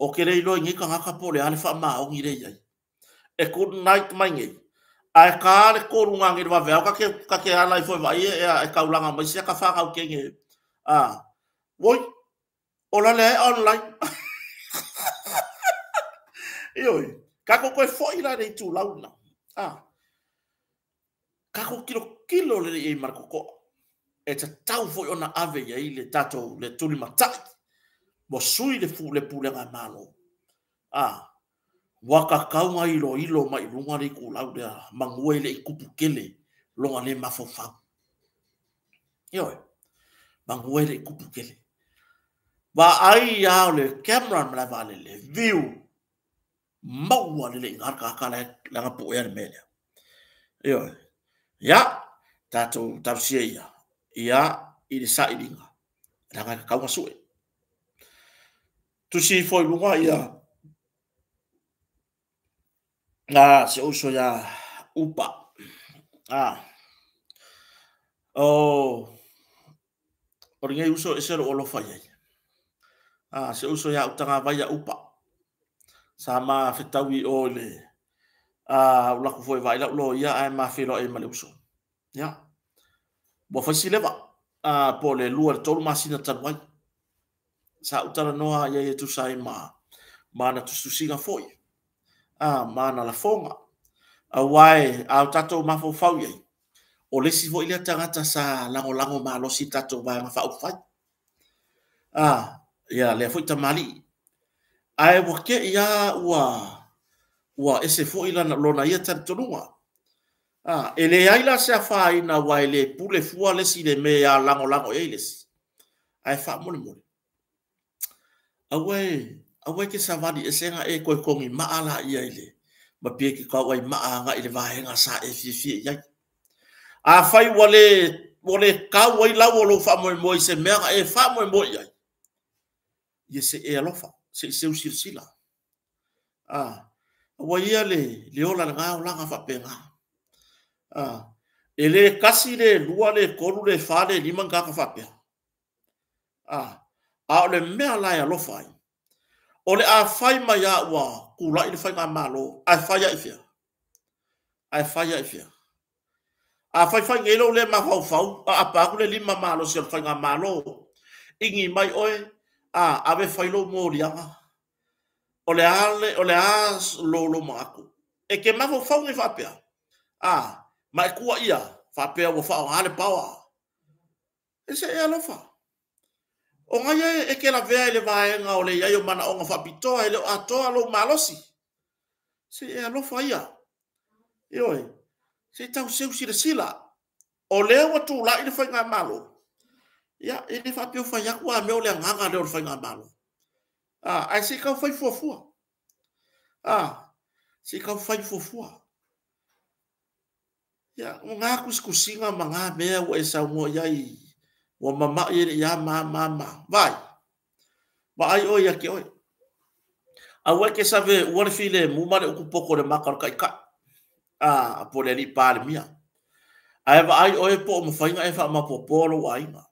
Ou te le iloa i nei tagata po o le a le faamaoni lea e i ai. E good night mai nei, ae ta le 3 nanei i le vaveao ta te ala ifo e vaai e taulaga mai sia ta fanau teine. Oi, ola lea e online. Ioe, tatou toe foi la i le itulau lena. Tatou tilotilo lelei i ai ma le totoa. E tatau foi ona ave i ai le tatou le tulimatai ua sui le le pulega a Malo. Ua tatau ona iloilo mai luga le itulau lea manu e le i tupu tele lona le mafaufau. Ioe, manu e le i tupu tele. Vaai lava o le camera ma le vaalele, view, maua lelei i ina le tagata la e leaga puea le mea lea. Ioe. Ia, tatou talosia ia, ia i le sailiga, leaga e tatau ona sue. Tusi ifo i luga ia si ou uso ia Upa. O lenei uso e ese lou alofa i ai. Si ou uso ia Utagavai ia Upa. Sa ma fetaui i o i le ua alu atu foi e vaai lau loia ae ma feiloai ai ma le uso. Ia, ua fai si leva, po o le 2 i le 3 masina talu ai. Sa ou talanoa i ai e tusa ai ma ana tusitusiga foi, ma ana lafoga. Aua e a o tatou mafaufau i ai, o le isi foi lea tagata sa lagolago malosi i le tatou Vaega Faaupufai. Ia, lea foi tamalii. Ae ua te i lava ua ese foi lona ia talitonuga. E leai la se afaina aua e le pule fua le isi i le mea e lagolago i ai le isi. Ae faamolemole, aua e te savali ese na e toe togi maa laia i le ma pei e te tauai maa agai i le vaega sa e fiafia i ai. Afai ua le tau ai lau o lou faamoemoe i se mea na e faamoemoe i ai, ia se i e alofa, se i seu silasila. Aua ia le ola lena olaga faapena. E le 1, le 2, le 3, le 4, le 5 ni tagata faapea. A o le mea la e alofa ai, o le a fai mai a ua tulai le faigamalo, ae fai ai fea? Ae fai ai fea? A fai fai nei lou le mafaufau, aapa atu le lima malosi o le faigamalo, igi mai oe, ave fai lou moliaga. O le a lou manatu. E te mafaufau nei faapea. Ma e tua ia, faapea ua faaaoga le power. E se e alofa. O ngai e te lavea i le vaega o le iai o manaoga faapitoa e le o atoa lou malosi. Se e alofa ia. Ioe, se tau seu silasila. O lea ua tulai le faigamalo. Ia, e le faapea o fai atu a mea o le agaga lea o le faigamalo. Ae se i tau fai fuafua. Se i tau fai fuafua. Ia, o ngā kusikusiga ma ngā mea ua e saunoa i ai, ua mamai e le ia ma ma ma. Vai, vaai oe ia te oe. Aua e ke save ua le file mu ma le uku poko le maka o le kaikai. Po le alii Palemia. Ae vaai oe po o mawhainga e whaamapopoa lou aiga.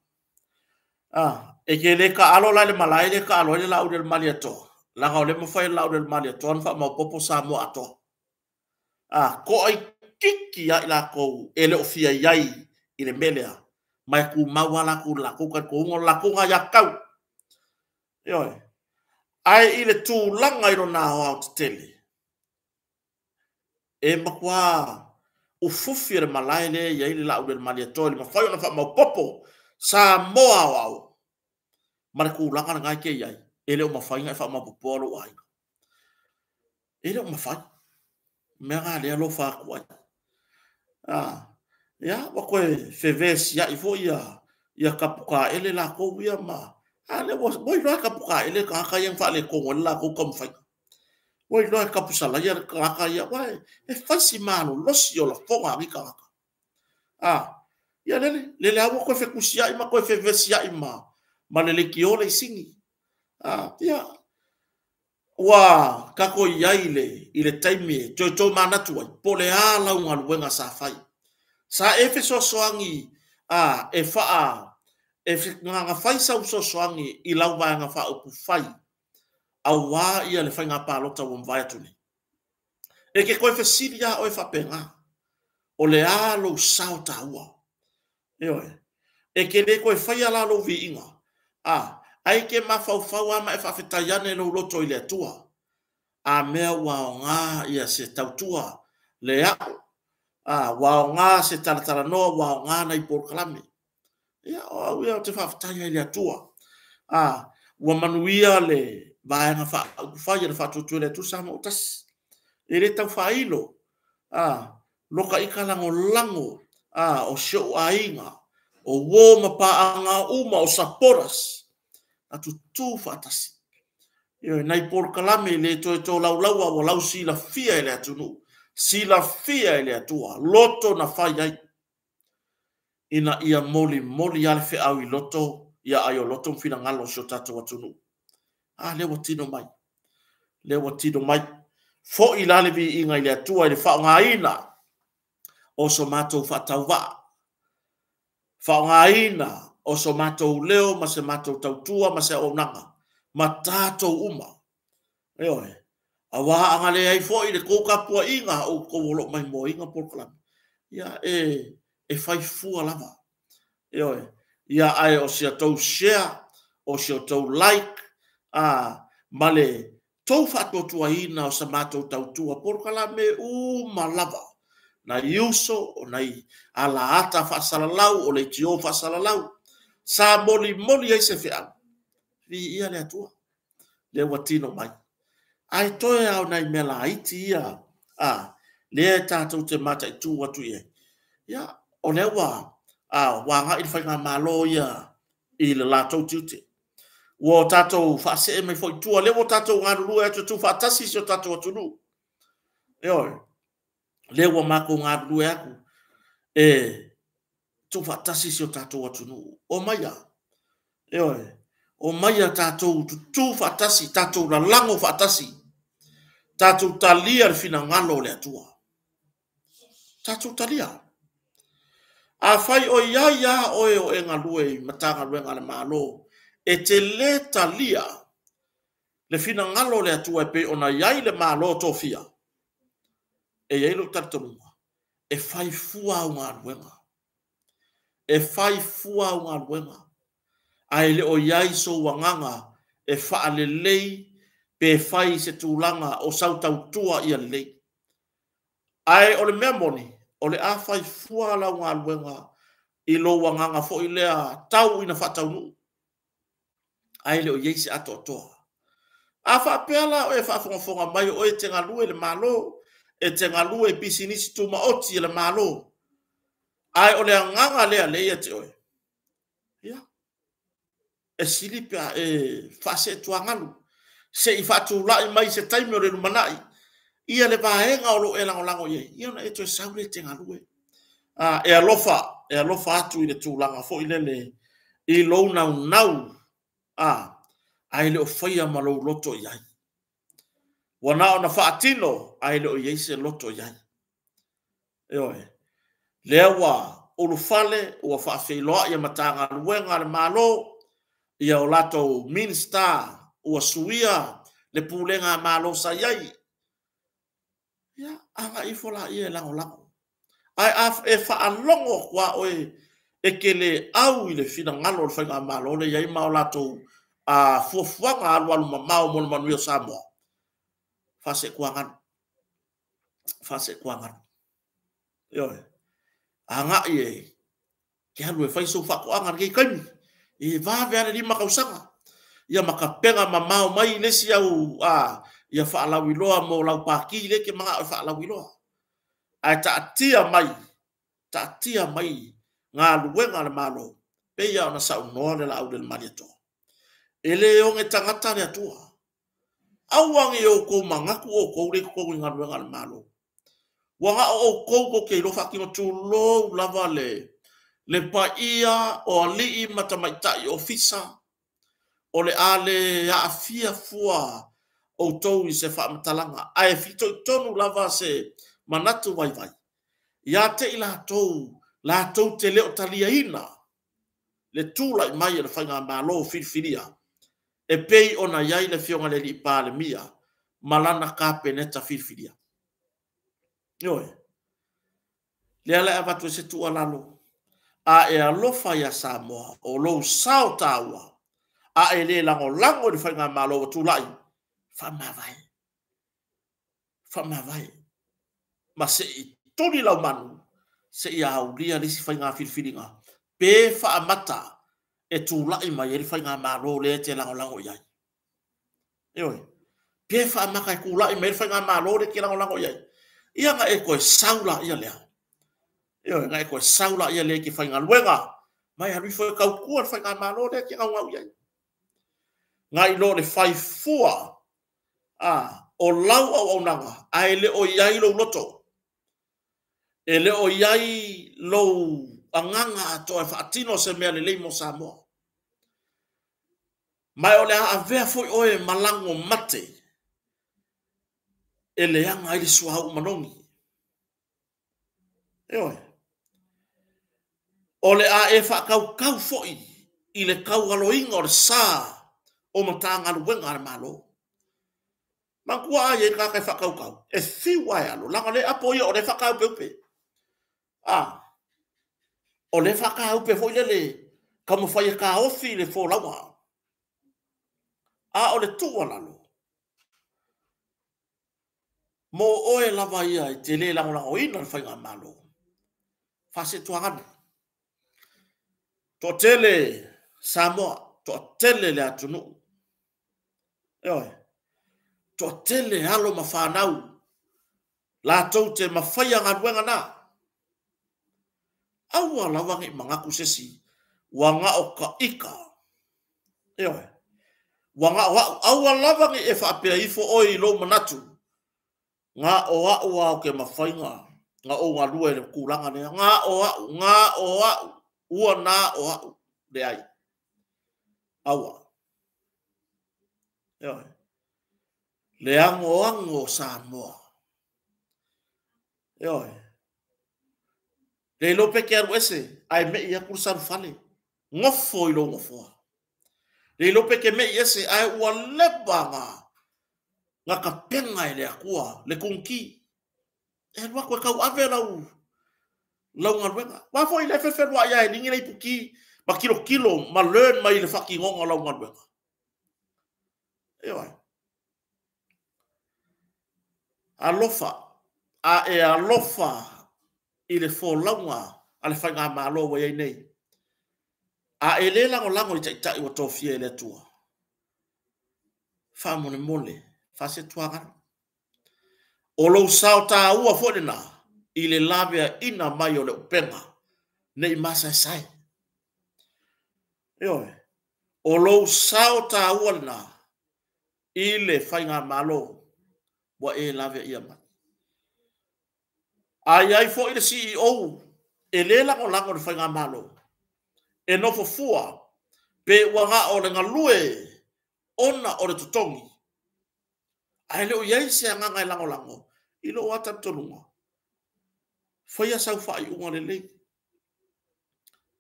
E ke le ka alo la le malae le ka alo ai le lau le mali atoa. Langa o le mawhai lau le mali atoa na whaamapopo Samoa atoa. Ko ai kiki ai lākou e le o fia iai i le melea. Mai ku maua lākou lākou ka ko unga lākou ngā ia kau. Ioe. Ai i le tūlanga i lona aoao tetele. E makua ufufi e le malae le ia i le lau le mali atoa le mawhai o na whaamaupopo Samoa aoao. Ma le kūlanga le ngai ke iai. E le o mawhainga e whaamaupopoa lou aiga. E le o mawhai. Mea ngā lea lofa aku ai. Ia, ua koe fevesi ai fo ia kapuka ele lākou ia ma. Le ua iloa e kapuka ele ka haka ia ngwha le kongo ele lākou ka mwhainga. Ua iloa e kapusala ia ka haka ia. Ua e whaisi malo losi o la fonga angi ka haka. Ia lele, lele aua koe fekusi ai ma koe fevesi ai ma lele ki ole i singi. Ia, ua kako i ai i le taimi e toe tō manatu ai, po le a lau ngaluenga sa whai. Sa e fesoasoangi A, e faa, e gagafai sau fesoasoani i lau Vaega Faaupufai auā ia le faiga palota ua mavae atu nei. E ke koe fesili a oe faapena, o le a lou sao taua? Ioe. E ke le koe faia la lou viiga, a, ae ke mafaufau a ma e faafetai ane lou loto i le Atua. A mea ua aoga ia se tautua le a'o, a, ua aoga se talatalanoa, ua aoga nai polokalame. Ia, o au ia ou te faafetai ai i le Atua. A, ua manuia le Vaega Faaupufai a le Faatuatua i le Atua Samoa ua Tasi. E le tau faailo, a, loka ika lagolago, a, o si ou aiga, o uo ma paaga uma, o supporters, a tutū faatasi. Ioe, nai polokalame le toe tolaulaua ua lausilafia e le atunuu, silafia e le Atua, loto na fai ai, ina ia molimoli lava le feau i loto, ia ai o loto ma finagalo o si o tatou atunuu. A lea ua tino mai, lea ua tino mai. Foi la le viiga i le Atua i le faaaogaina o so matou faatauvaa, faaaogaina o so matou leo ma se matou tautua ma se auaunaga ma tatou uma. Ioe. Auā a na leai foi le tou tapuaiga o outou o lo o maimoaina polokalame, ia e, e fai fua lava. Ioe. Ia ae o si a tou share, o si o tou like, a, ma le tou faatuatuaina o sa matou tautua polokalame uma lava, nai uso, o nai alaata faasalalau, o leitio faasalalau, sa molimoli ai se feau, viia le Atua, lea ua tino mai. Ae toe lava o nai mea laiti ia, a, lea tatou te mataitu atu i ai, ia, o lea ua, a, ua agai le faigamalo ia i le latou tiute. Ua o tatou faasee mai foi i tua, lea ua tatou galulue atu e tuufaatasi si o tatou atunuu. Ioe, lea ua matou galulue atu e tuufaatasi si o tatou atunuu. Omaia, ioe, omaia tatou tutū faatasi, tatou lalago faatasi, tatou talia le finagalo o le Atua. Tatou talia. Afai o i ai lava oe o e galue i Matagaluega a le Malo, e te lē talia le finagalo o le Atua e pei ona i ai le Malo tofia, e i ai lou talitonuga, e fai fua au galuega. E fai fua au galuega, ae le o i ai sou agaga e faalelei pe fai i se tulaga o sau tautua ia lelei. Ae o le mea moni, o le a fai fua lau galuega i lou agaga foi lea tau ina faataunuu, ae le o i ai se atoatoa. A faapea la oe e faafogafoga mai o oe e te galue i le Malo, e te galue i pisinisi tumaoti a le Malo, ae o le agaga lea lea ia te oe, ia, e sili pe a e faaseetuagalu, se i faatulai mai se taimi o le lumanai, ia le vaega o lo o e lagolago i ai, ia ona e toe sau lea e te galue. A, e alofa, e alofa atu i le tulaga foi lele i lou naunau, a, ae le o faia ma lou loto i ai. Ua na ona faatino, ae le o i ai se loto i ai. Ioe. Lea ua ulufale, ua faafeiloai e Matagaluega a le Malo, ia o latou Minisita ua suia le pulega a Malo sa i ai. Ia, agai ifo laia e lagolago. Ae a e faalogo atu lava oe e te le au i le finagalo o le faigamalo lea e i ai ma o latou fuafuaga alualu mamao mo le manuia o Samoa, faaseetuagalu, faaseetuagalu. Ioe. Agai e te alu e fai sou faatoaga i lenei taimi, e vave lava le 5 tausaga, ia ma tapena mamao mai le isi au a, ia faalauiloa mo lau pati lea e te manao e faalauiloa. Ae taatia mai, taatia mai galuega a le Malo, pei lava ona saunoa le Laaulialemalietoa. E le oge tagata le Atua. Aua ne i outou manatu outou lea i totonu i galuega a le Malo. Ua na o outou tou te iloa faatino, tulou lava le, le paia o alii ma tamaitai ofisa, o le a le aafia fua outou i se faamatalaga, ae fitoitonu lava se manatu vaivai ia te i latou Latou te le o taliaina le tulai mai o le Faigamalo filifilia e pei ona i ai le Afioga i le Alii Palemia ma lana Kapeneta filifilia. Ioe. Lea la e avatu ai se tuualalo, a e alofa ia Samoa, o lou sao taua, a e le lagolago i le Faigamalo ua tulai, faamavae. Faamavae. Ma se i tuli lau manu, se i aulia le isi faiga filifiliga, pe faamata e tulai mai ai le Faigamalo lea e te lagolago i ai. Ioe. Pe faamata e tulai mai ai le Faigamalo lea e te lagolago i ai, ia na e toe sau laia lea. Ioe, na e toe sau laia lea e te faigaluega, ma e alu ifo e tautua le Faigamalo lea e te naunau i ai. Nai lo le fai fua a o lau auaunaga, ae le o i ai lou loto, e le o i ai lou agaga atoa e faatino se mea lelei mo Samoa. Ma o le a avea foi oe ma lago mate e leaga ai le suauu manogi. Ioe. O le a e faatautau foi i le taualoina o le sa o Matagaluega a le Malo. Manatua a i ai le tagata e faatautau, e fiu lava e alo, leaga o lea e apo ia o lea e faataupeupe. A, o lea e faataupe foi lele, taumafai e taofi le folauga. A o le tuualalo, mo oe lava ia e te le lagolagoina le Faigamalo, faasetuaganu. Toatele Samoa, toatele le atunuu. Ioe. Toatele alo ma fanau latou te mafaia galuega na. Aua lava ne i manatu se isi ua na o ta ita. Ioe. Ua na o au. Aua lava ne i e faapea ifo oe i lou manatu, na o au a o ke mafaiga na ou galue i le tulaga lea. Na o au, na o au, ua na o au. Leai. Aua. Ioe. Le agoago o Samoa. Ioe. Le iloa pe te alu ese, ae mei atu le salufale. Nofo i lou nofoa. Le iloa pe te mei ese, ae ua leva na tapena e le Atua le tugiti. E alu atu e tauave lau galuega. Aua foi le fefeluai lava e ligi le iputi ma tilotilo ma learn mai le faatinoga o lau galuega. Ioe. Alofa, a e alofa i le folauga a le Faigamalo ua i ai nei, a e le lagolago i taitai ua tofia e le Atua, faamolemole, faasetuaganu. O lou sao taua foi lena i le laveaina mai o le upega nei masaesae. Ioe, o lou sao taua lena i le Faigamalo ua e laveaia mai. A i ai foi le CEO e le lagolago i le Faigamalo, e nofo fua pe ua na o le galue ona o le totogi, ae le o i ai se agaga e lagolago i lou lava talitonuga, faia sau faaiuga lelei.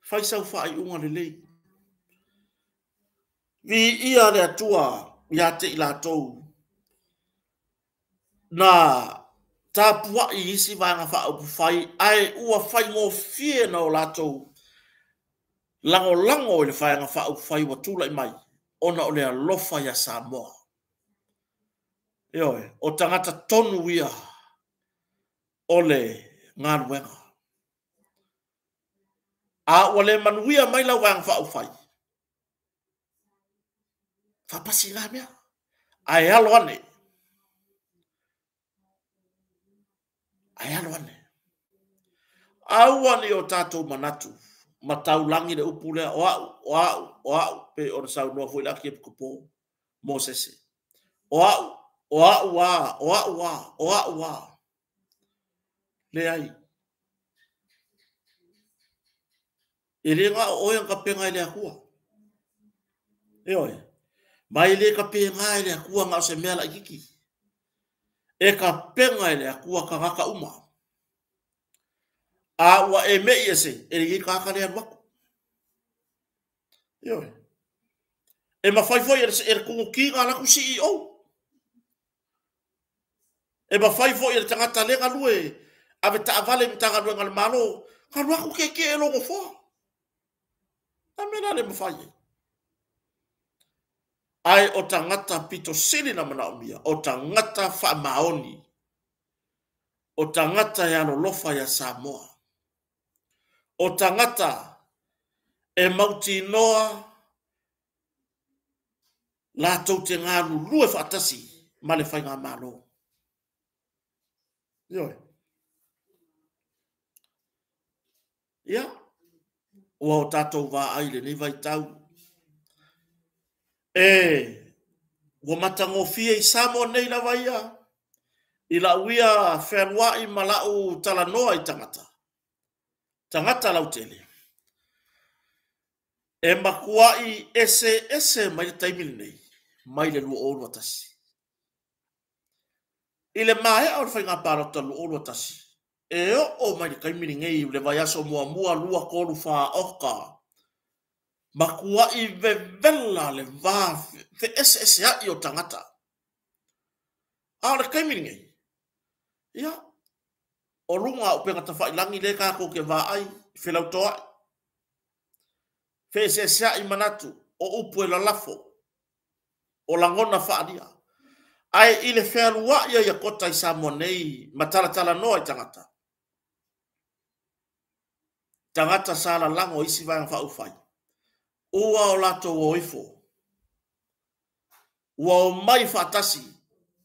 Fai sau faaiuga lelei. Viia le Atua ia te i latou na tapuai i isi vaega faaupufai, ae ua faigofie na o latou lagolago i le vaega faaupufai ua tulai mai ona o le alofa ia Samoa. Ioe, o tagata tonu ia o le galuega. A ua le manuia mai lau vaega faaupufai, faapasi na mea, ae alo ane. Ae alo ane. Aua ne i o tatou manatu ma taulagi le upu lea, o au, o au, o au, pe ona saunoa foi le Akiepikopo Mosese. O au, o au a, o au a, o au a. Leai. E le na o oe na tapena e le Atua. Ioe. Ma e le tapena e le Atua na o se mea laititi. E tapena e le Atua tagata uma. A ua e me'i ese, e le i ai tagata lea e alu atu. Ioe. E mafai foi e le Konuti ona alu atu CEO. E mafai foi e le tagata lea e galue ave taavale i Matagaluega a le Malo, ona alu atu tietie i lou nofoa. O le a le mea o le a le mafai ai? Ae o tagata pito sili ona manaomia, o tagata faamaoni, o tagata e alolofa iā Samoa, o tagata e mautinoa latou te galulue faatasi ma le Faigamalo. Ioe. Ia, ua o tatou vaai i lenei vaitau, e ua matagofie i Samoa nei lava ia, i lau ia fealuai ma lau talanoa i tagata, tagata lautele, e matuai eseese mai le taimi lenei mai le 2021. I le maea o le faiga palota 2021, e oo mai le taimi lenei i le vaiaso muamua, lua, tolu, fa, oka, matuai vevela le va feeseeseai o tagata. A o le taimi lenei, ia, o luga o upega tafailagi lea tatou te vaai, felautoai, feeseeseai manatu, o upu e lalafo, o lagona faaalia. Ae i le fealuai ai a Kota i Samoa nei ma talatalanoa i tagata, tagata sa lalago i isi vaega faaupufai, ua o latou o ifo, ua omai faatasi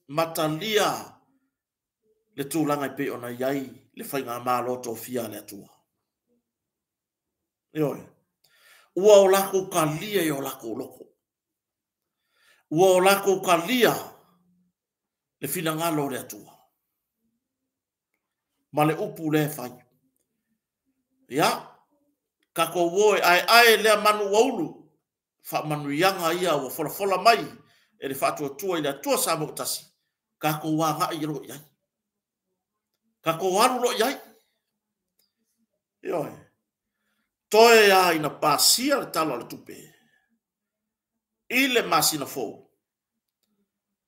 ma talia le tulaga e pei ona i ai le faigamalo tofia a le Atua. Ioe. Ua o latou talia i o latou loto. Ua o latou talia le finagalo o le Atua ma le upu lea e fai. Ia, tatou o e aeae lea manu ua ulu, faamanuiaga ia ua folafola mai e le Faatuatua i le Atua Samoa ua tasi, tatou agai loa i ai. Tatou alu loa i ai. Ioe. Toe lava ina pasia le Tala o le Tupe i le masina fou,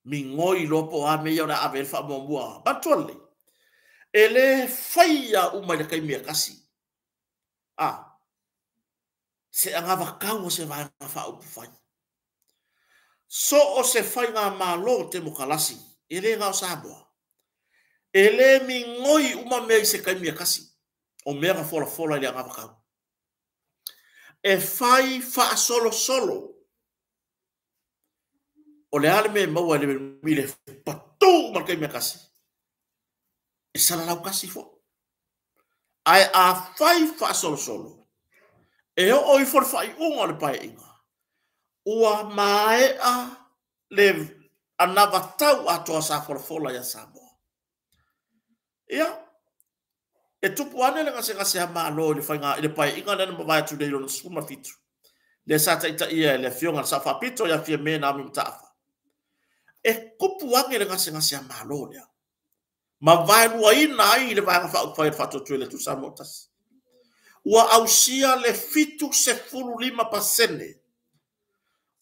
migoi loa po o a mea ia o le a ave i ai le faamuamua. Manatua lelei, e le faia uma i le taimi e tasi. A, se anavatau a se Vaega Faaupufai. So o se faigamalo temokalasi, e le na o Samoa, e le migoi uma mea i se taimi e tasi, o mea na folafola i le anavatau. E fai faasolosolo. O le a le mea e maua i le patu uma i le taimi e tasi? E salalau tasi foi. Ae a fai faasolosolo, e oo ifo le faaiuga o le Paeaiga, ua maea le anavatau atoa sa folafola ia Samoa. Ia, e tupu ane le gasegase a Malo i le faiga i le Paeaiga lea na mavae atu nei lona 17, lea sa taitaia e le Afioga i le Sao Faapito ia Fiame Naomi Mataafa. E tupu ane le gasegase a Malo lea, ma vaeluaina ai le Vaega Faaupufai a le Faatuatua i le Atua Samoa Tasi. Ua ausia le 75%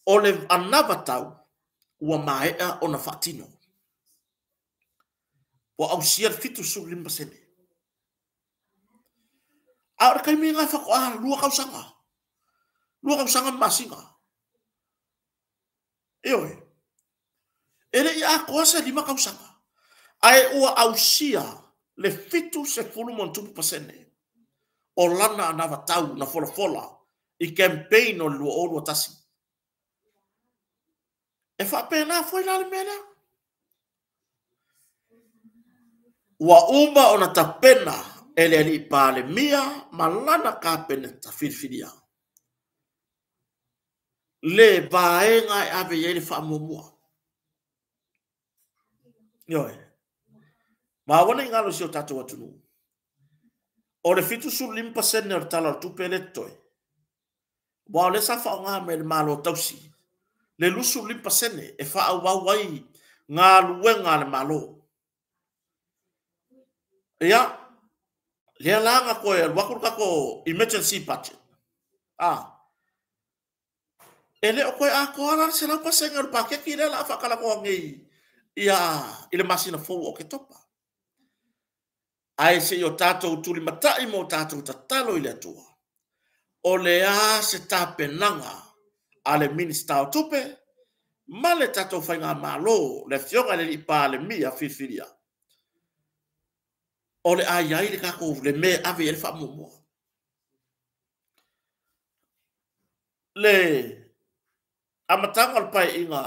o le anavatau ua maea ona faatino. Ua ausia le 75%. A o le taimi lena faatoa 2 tausaga. 2 tausaga ma masina. Ioe. E le i atoa se 5 tausaga. Ae ua ausia le 70% o lana anavatau na folafola i campaign o le 2021. E faapena foi la le mea lea. Ua uma ona tapena e le Alii Palemia ma lana Kapeneta filifilia le vaega e ave i ai le faamuamua. Ioe. Ma aua ne i galo i si o tatou atunuu. O le 75% o le Tala o le Tupe lea e totoe, aua o lea sa faaaoga mai e le Malo tausi le 25% e faaauau ai galuega a le Malo. Ia, Lea la na toe alu atu le tatou emergency budget. A, e le o toe atoa la le 100% o le paketi lea o le a faatalanoa nei ia i le masina fou o Oketopa. Ae se i o tatou tulimatai ma o tatou tatalo i le Atua, o le a se tapenaga a le Minisita o Tupe ma le tatou Faigamalo, le Afioga i le Alii Palemia filifilia, o le a i ai le tatou le mea e ave i ai le faamuamua. Le amataga o le Paeaiga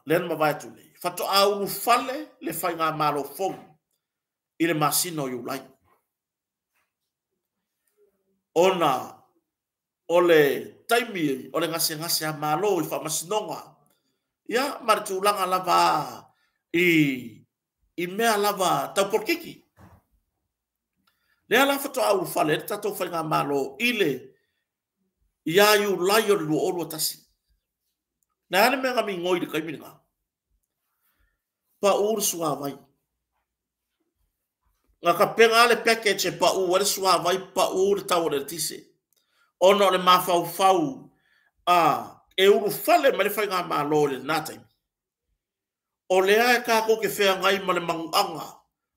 lea na mavae atu nei, faatoa ulufale le Faigamalo fou i le masina o Iulai, ona o le taimi o le gasegase a Malo i faamasinoga, ia ma le tulaga lava i mea lava tau polokiki. Lea la faatoa ulufale ai le tatou Faigamalo i le ia Iulai o le 2021. Le a le mea na migoi i le taimi lena? Pau le suavai. Na tapena le package e pau ai le suavai, pau le tau o le eletise, ona o le mafaufau a e ulufale mai le Faigamalo i lena taimi, o lea e tatou te feagai ma le manuaga,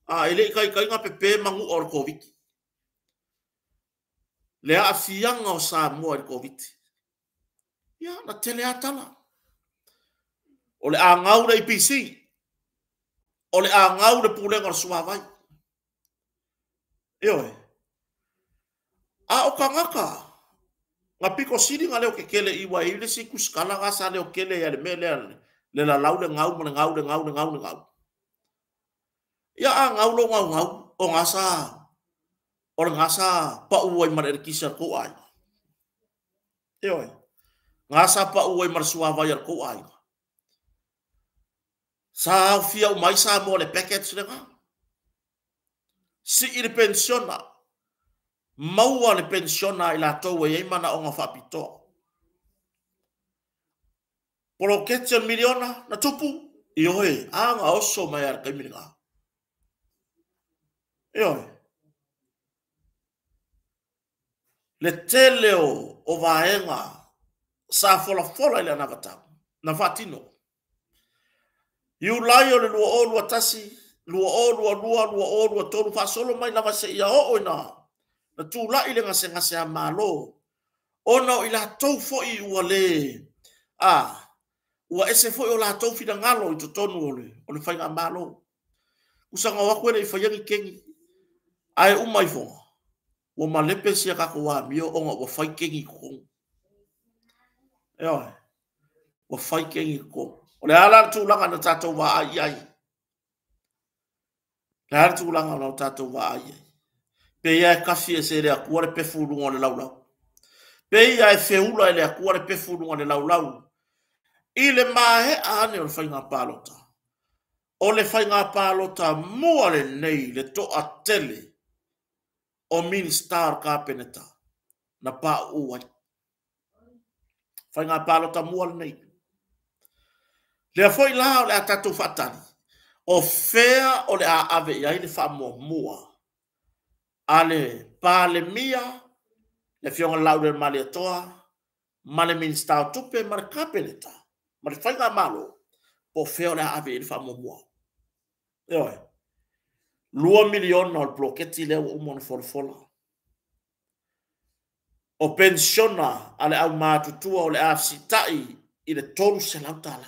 a e le i taitai ona pepe manua o le Koviti, le aafiaga o Samoa i le Koviti. Ia, na tele lava tala, o le a gau le EPC, o le a gau le Pulega o le Suavai. Ioe. A o tagata na pito sili ona leo tetele i ua i le isi tusitala na sa leo tele ai le mea lea, le lalau le gau ma le gau le gau le gau le gau. Ia a gau lou gaugau, o gasa o le gasa pau ai ma le eletise a le tou aiga. Ioe. Gasa pau ai ma le suavai a le tou aiga. Sa aofia uma ai Samoa i le package lena. Sii le penisiona, maua le penisiona a i latou e i ai manaoga faapitoa. Poloketi o le miliona na tupu, ioe, a na oso mai lava i le taimi lena. Ioe. Le tele o vaega sa folafola i le anavatau na faatino. Iulai o le 2021, 2022, 2023, faasolo mai lava seia oo ina na tulai le gasegase a Malo, ona o i latou foi ua le, a, ua ese foi o latou finagalo i totonu o le Faigamalo. Usa na o atu e le i faia ni keni, ae uma ifoga, ua malepe si a tatou amio ona ua fai keni i totonu. Ioe, ua fai keni i totonu. O le a la le tulaga na tatou vaai i ai? Le a le tulaga na tatou vaai i ai? Pe ia e tafi ese e le Atua le pefu i luga o le laulau. Pe ia e feula e le Atua le pefu i luga o le laulau. I le maea ane o le faiga palota. O le faiga palota mua lenei le toatele o Minista o le Kapeneta na pauu ai. Faiga palota mua lenei. Lea foi la o le a tatou faatali, o fea o le a ave i ai le faamuamua a le Palemia, le Afioga i le Laaulialemalietoa, ma le Minista o Tupe ma le Kapeneta, ma le Faigamalo, po o fea o le a ave i ai le faamuamua. Ioe. 2 miliona o le poloketi lea ua uma ona folafola. O penisiona a le aumatutua o le a fesitai i le $300.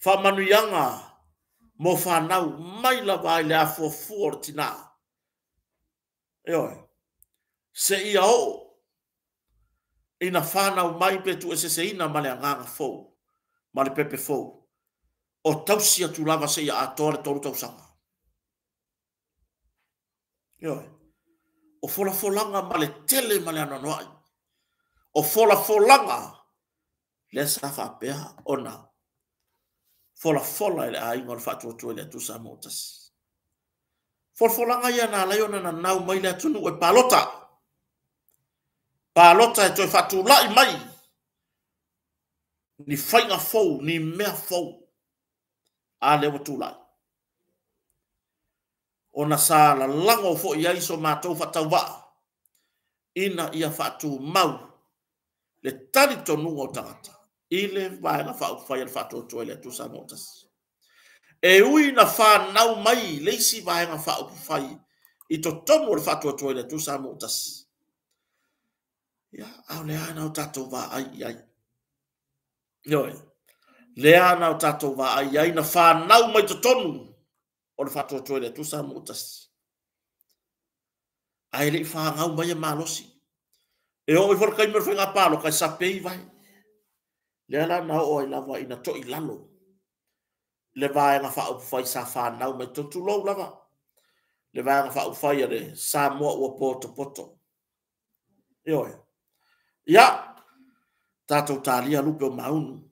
Faamanuiaga mo fanau mai lava i le afuafua o le tina. Ioe. Seia oo ina fanau mai pe tuueseseina ma le agaga fou, ma le pepe fou. O tausi atu lava seia atoa le 3 tausaga. Ioe. O folafolaga ma le tele ma le anoanoai. O folafolaga lea sa faapea ona folafola i le aiga o le Faatuatua i le Atua Samoa tasi. Folafolaga ia na alai ona nanau mai le atunuu e palota. Palota e toe faatulai mai ni faiga fou, ni mea fou. A lea ua tulai. Ona sa lalago foi ai so matou faatauvaa ina ia faatumau le talitonuga o tagata i le Vaega Faaupufai a le Faatuatua i le Atua Samoa Tasi. E ui na fanau mai le isi Vaega Faaupufai i totonu o le Faatuatua i le Atua Samoa Tasi, ia, a o le a na o tatou vaai i ai. Ioe, lea na o tatou vaai i ai na fanau mai totonu o le Faatuatua i le Atua Samoa Tasi. Ae le i fanau mai e malosi. E oo ifo le taimi o le faiga palota e sape i vai. Lea la na oo ai lava ina toi lalo le Vaega Faaupufai sa fanau mai totonu, tulou lava, le Vaega Faaupufai a le Samoa ua potopoto. Ioe. Ia, tatou talia lupe o maunu.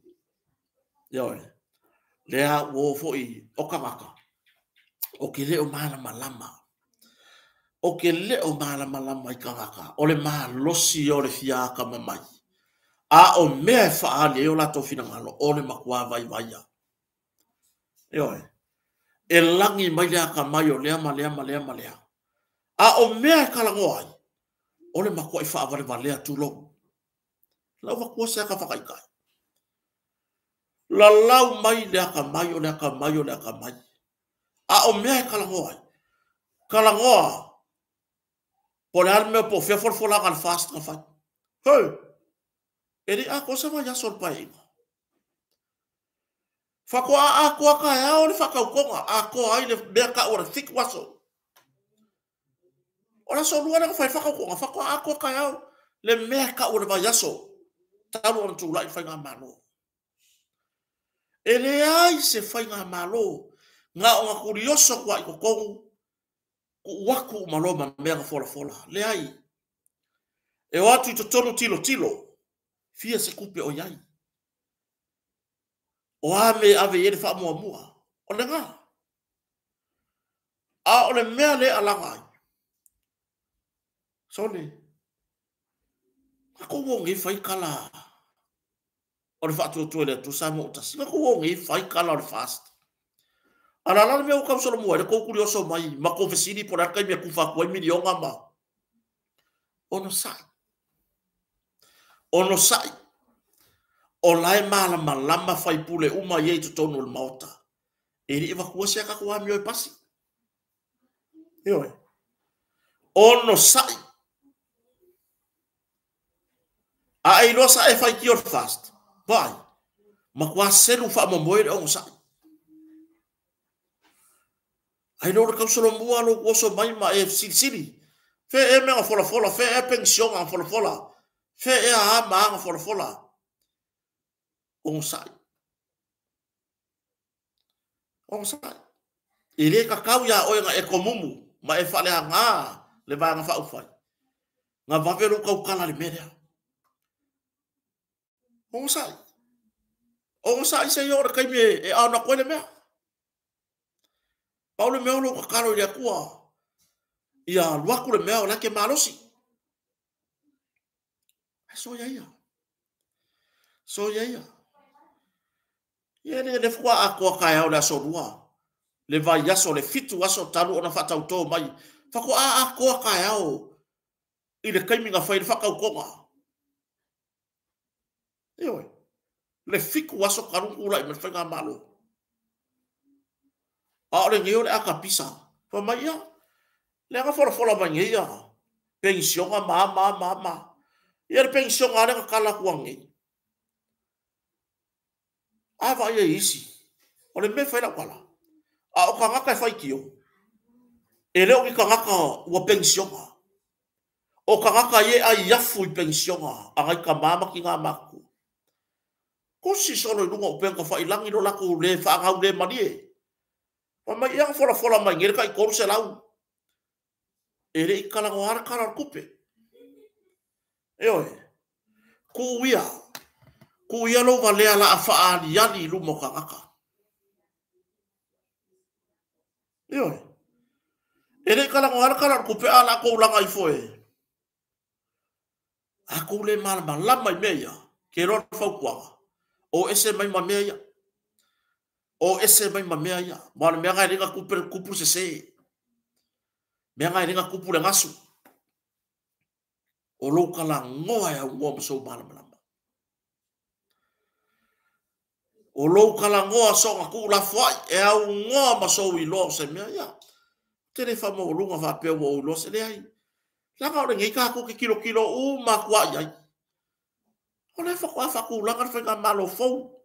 Ioe. Lea ua o foi o tagata, o ke le o malamalama. O ke le o malamalama i tagata, o le malosi o le fiaka mamai. A o mea e faali ai o latou finagalo, o le matua vaivaia. Ioe. E lagi mai le akamai o lea ma lea ma lea ma lea. A o mea e talanoa ai, o le matuai faavalevalea tulou. Lau vatua se aka whakaitai. Lalau mai le akamai o le akamai o le akamai. A o mea e talanoa ai. Talanoa. Po le a le mea po o fea folafolaga a le FAST na fai. Hei! E le atoa se vaiaso o le Paeaiga. Faatoa atoa taeao le faatautoga, atoa ai le mea tau o le 7 aso. O le aso lua lea na fai faatautoga, faatoa atoa taeao le mea tau o le vaiaso talu ona tulai le faigamalo. E leai se faigamalo na ona tulioso atu lava i totonu, tuu atu uma loa ma mea na folafola. Leai. E o atu i totonu tilotilo, fia se tupe o i ai. O a mea e ave i ai le faamuamua. O lena. A o le mea lea e alaga ai, sole, na tou o nei fai tala o le Faatuatua i le Atua Samoa ua tasi. Na tou o nei fai tala o le FAST. A o le a la le mea ua tausolomua ai le tou tulioso mai ma tou fesili po o le a le taimi e tufa atu ai miliona ma onosai. Onosai. O la e malamalama faipule uma ia i totonu o le Maota. E le i avatua se a tatou amio e pasi. Ioe. Onosai. A e iloa sa e faitio le FAST, vaai, matua selu faamoemoe le onosai. Ai lo le tausolomua lou oso mai ma e silisili. Fea ea mea na folafola, fea ea penisiona na folafola, fea ea a ma a na folafola. Onosai. Onosai. E le tatau iā oe na e komumu ma e faaleaga le Vaega Faaupufai. Na vave lou tautala i le mea lea. Onosai. Onosai se i oo i le taimi e aono atu ai le mea. Pau le mea o lou tatalo i le Atua, ia alu atu le mea o la e te malosi. Ae soia ia. Soia ia. Ia le le faatoa atoa taeao le aso lua, le vaiaso, le 7 aso talu ona faatautō mai. Faatoa atoa taeao i le taimi na fai le faatautoga. Ioe. Le 7 aso talu ona tulai mai le faigamalo. A o lenei o le akapisa. Fai mai ia, lea na folafola mai nei ia penisiona ma a ma a ma a ma. Ia le penisiona lea na tala atu ananei. A vaai ai isi, o le mea e fai lau tala, a o tagata e faitio, e le o ni tagata ua penisiona. O tagata ia e aiafu i penisiona a nai tama ma tina matutua. Tusi solo i luga o upega tafailagi lo latou le faagau le malie. Fai mai, ia na folafola mai nei le tai 300. E le i talanoa le tala o le tupe. Ioe, tuu ia, tuu ia lou valea la a faaaliali i luma o tagata. Ioe, e le i talanoa le tala o le tupe a la tou laga ifo e. A tou le malamalama i mea ia, ke loa le fautuaga, o ese mai ma mea ia. O ese mai ma mea ia. Ma o le mea na e le na tupu le sese. Mea nga e le tupu le gasu. O lou kalagoa e augoa ma sou malamalama. O lou kalagoa soga tuulafoai e augoa ma sou iloa o se mea ia. Te le faamaualuga faapea ua ou iloa se leai. Leaga o lenei tatou te tilotilo uma atu lava i ai. O lea faatoa faatulaga le faigamalo fou.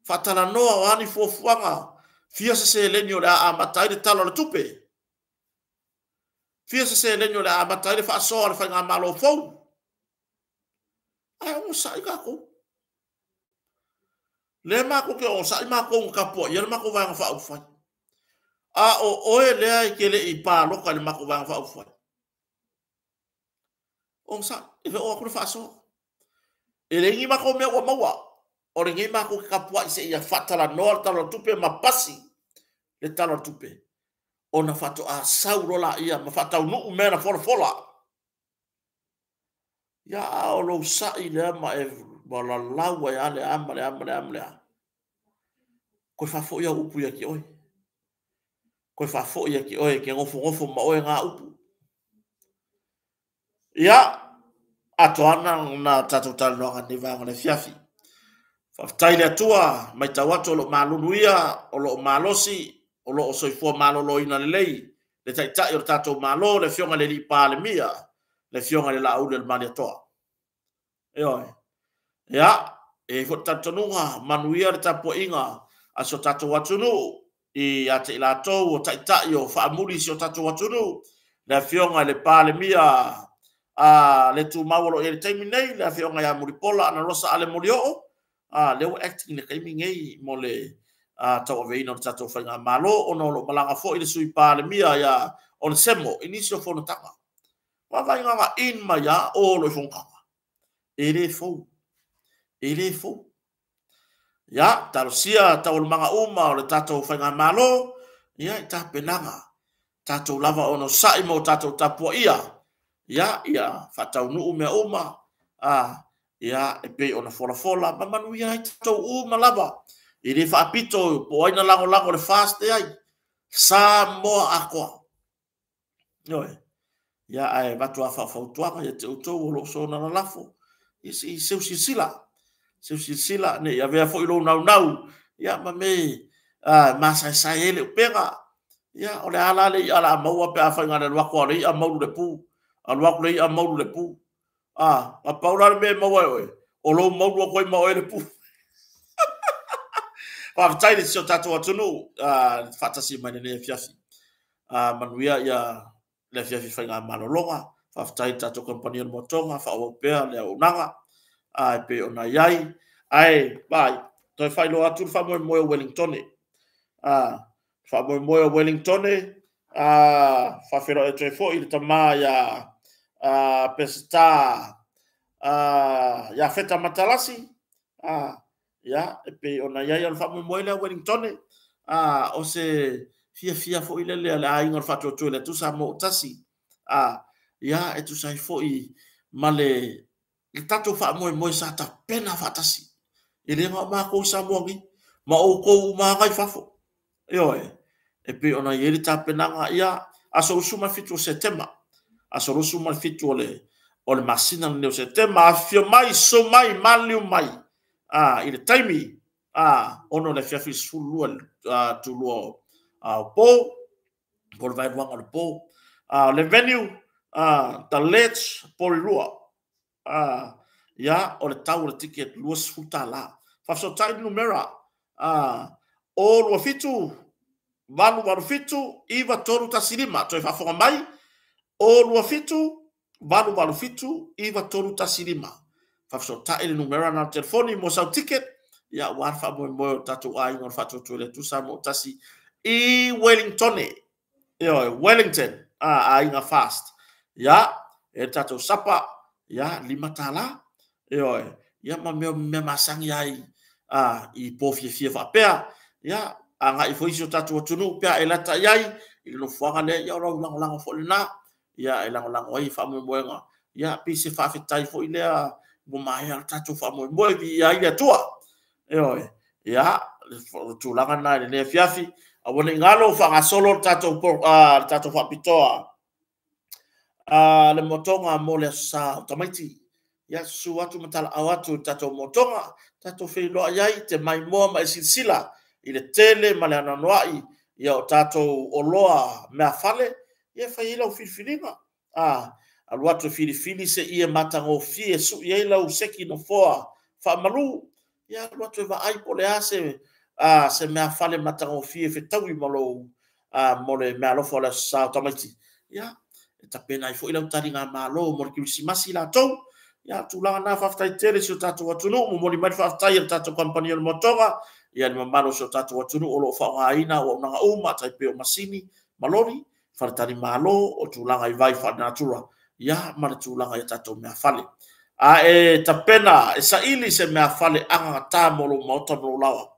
Faatalanoa o a ni fuafuaga, fia se seleni o le a amata ai le Tala o le Tupe. Fia se seleni o le a amata ai le faasoa a le faigamalo fou. Ae onosai tatou. Lea matou te onosai matou na tapuaia le matou Vaega Faaupufai. A o oe lea e te le i palota i le matou Vaega Faaupufai. Onosai, e oo atu le faasoa. E leai ni matou mea ua maua. O lenei matou te tapuai seia faatalanoa le Tala o le Tupe ma pasi le Tala o le Tupe. Ona faatoa sau loa laia ma faataunuu mea na folafola. Ia, a o lou sa'i lea ma e lalau ai lava le a ma le a ma le a ma le a. Toe faafoi au upu ia te oe. Toe faafoi ia te oe e te nofonofo ma oe ngā upu. Ia, atoa ana na tatou talanoaga nei vaega o le afiafi. Faafetai i le Atua, matau atu o lo o malulu ia, o lo o malosi, o lo o soifua maloloina lelei le Taitai o le tatou Malo, le Afioga i le Alii Palemia, le Afioga i le Laauli o le Malietoa. Ioe. Ia, e i ai foi le talitonuga, manuia le tapuaiga a si o tatou atunuu ia te i latou o taitai o faamuli i si o tatou atunuu, le Afioga i le Palemia a le tumau o lo o i ai i le taimi nei, le Afioga ia Mulipola Anarosa Ale Molioo, lea ua acting i le taimi nei mo le tauaveina o le tatou faigamalo, ona o lo o malaga foi le Sui Palemia ia Onesemo i nisi o fonotaga. Vaavaai na in mai a o lo i fonotaga. E le fou. E le fou. Ia, talosia taualumaga uma o le tatou faigamalo, ia, i tapenaga. Tatou lava onosai ma o tatou tapuaia, ia, ia faataunuu mea uma, ia, e pei ona folafola ma manuia ai tatou uma lava. E le faapito po o ai na lagolago le FAST e ai. Samoa atoa. Ioe. Ia, ae avatu lava faafautuaga ia te outou o lo o soona lalafo, ia se i seu silasila, seu silasila, ne i avea foi lou naunau, ia, ma me masaesae ai le upega. Ia, o le a la le i'a o le a maua pe afai na o le alu atu lava o le i'a maulu le pu, alu atu le i'a maulu le pu. Na pau la le mea e maua e oe, o lou maulu atu ai ma oe le pu. Faafetai i si o tatou atunuu faatasi mai lenei afiafi. Manuia ia le afiafi faiga malologa. Faafetai i le tatou kamupani o le Moatoga, faaauau pea le auaunaga e pei ona i ai. Ae, vaai, toe faailoa atu le faamoemoe o Wellingtone. Faamoemoe o Wellingtone, faafeiloai atu ai foi i le tama ia Peseta ia Feta Matalasi, ia, e pei ona i ai o le faamoemoe lea Wellingtone, o se fiafia foi lele a le aiga o le Faatuatua i le Atua Samoa ua tasi, ia, e tusa ai foi ma le tatou faamoemoe sa tapena faatasi. E le na o matou i Samoa nei, ma outou uma lava i fafo. Ioe, e pei ona i ai le tapenaga, ia, aso 27 o Setema, aso 27 o le masina lenei o Setema, afifio mai, susu mai, maliliu mai, i le taimi, 6 le afiafi i le 12 tulua o po, po o le vaeluaga o le po. Le venue, The Ledge, Porirua. Ia, o le tau o le ticket $20. Faafesootai le numera, o 27 887 9315. Toe faafofoga mai, o 27 887 9315. Faafesootai le numera na o le telefoni mo sau ticket, ia, aua le faamoemoe o le tatou aiga o le Faatuatua i le Atua Samoa tasi i Wellingtone. Ioe, Wellington, aiga FAST. Ia, e le tatou sapa, ia, $5. Ioe, ia, ma mea masani ai i po fiafia faapea. Ia, agai foi si o tatou atunuu pe a e lata i ai i le nofoaga lea, ia, o lau lagolago foi lena. Ia, e lagolago ai faamoemoega. Ia, pei se faafetai foi lea ua maea le tatou faamoemoe, viia ai le Atua. Ioe, ia, le tulaga lena i lenei afiafi. Aua ne i galo faagasolo le tatou faapitoa le motoga mo le Aso Sa o tamaiti. Ia, susu atu ma talaau atu i le tatou motoga, tatou feiloai ai, te maimoa ma e silasila i le tele ma le anoanoai ia o tatou oloa meafale, ia fai ai lau filifiliga. Alu atu e filifili se ie matagofie e sui ai lau seki nofoa faamalu. Ia, alu atu e vaai po o le a se meafale matagofie fetaui ma lou mo le meaalofa o le Aso Sa o tamaiti. Ia, e tapena ai foi lau taligamalo mo le Kerisimasi latou. Ia, tulaga na, faafetai tele i si o tatou atunuu, momoli mai le faafetai a le tatou kamupani o le Motoga, ia le mamalu o si o tatou atunuu o lo o faaaogaina auaunaga uma, tai pei o masini ma loli, faletalimalo, o tulaga i vai faalenatura, ia ma le tulaga i tatou meafale. A e tapena e saili se meafale agagata mo lou maota ma lou laoa,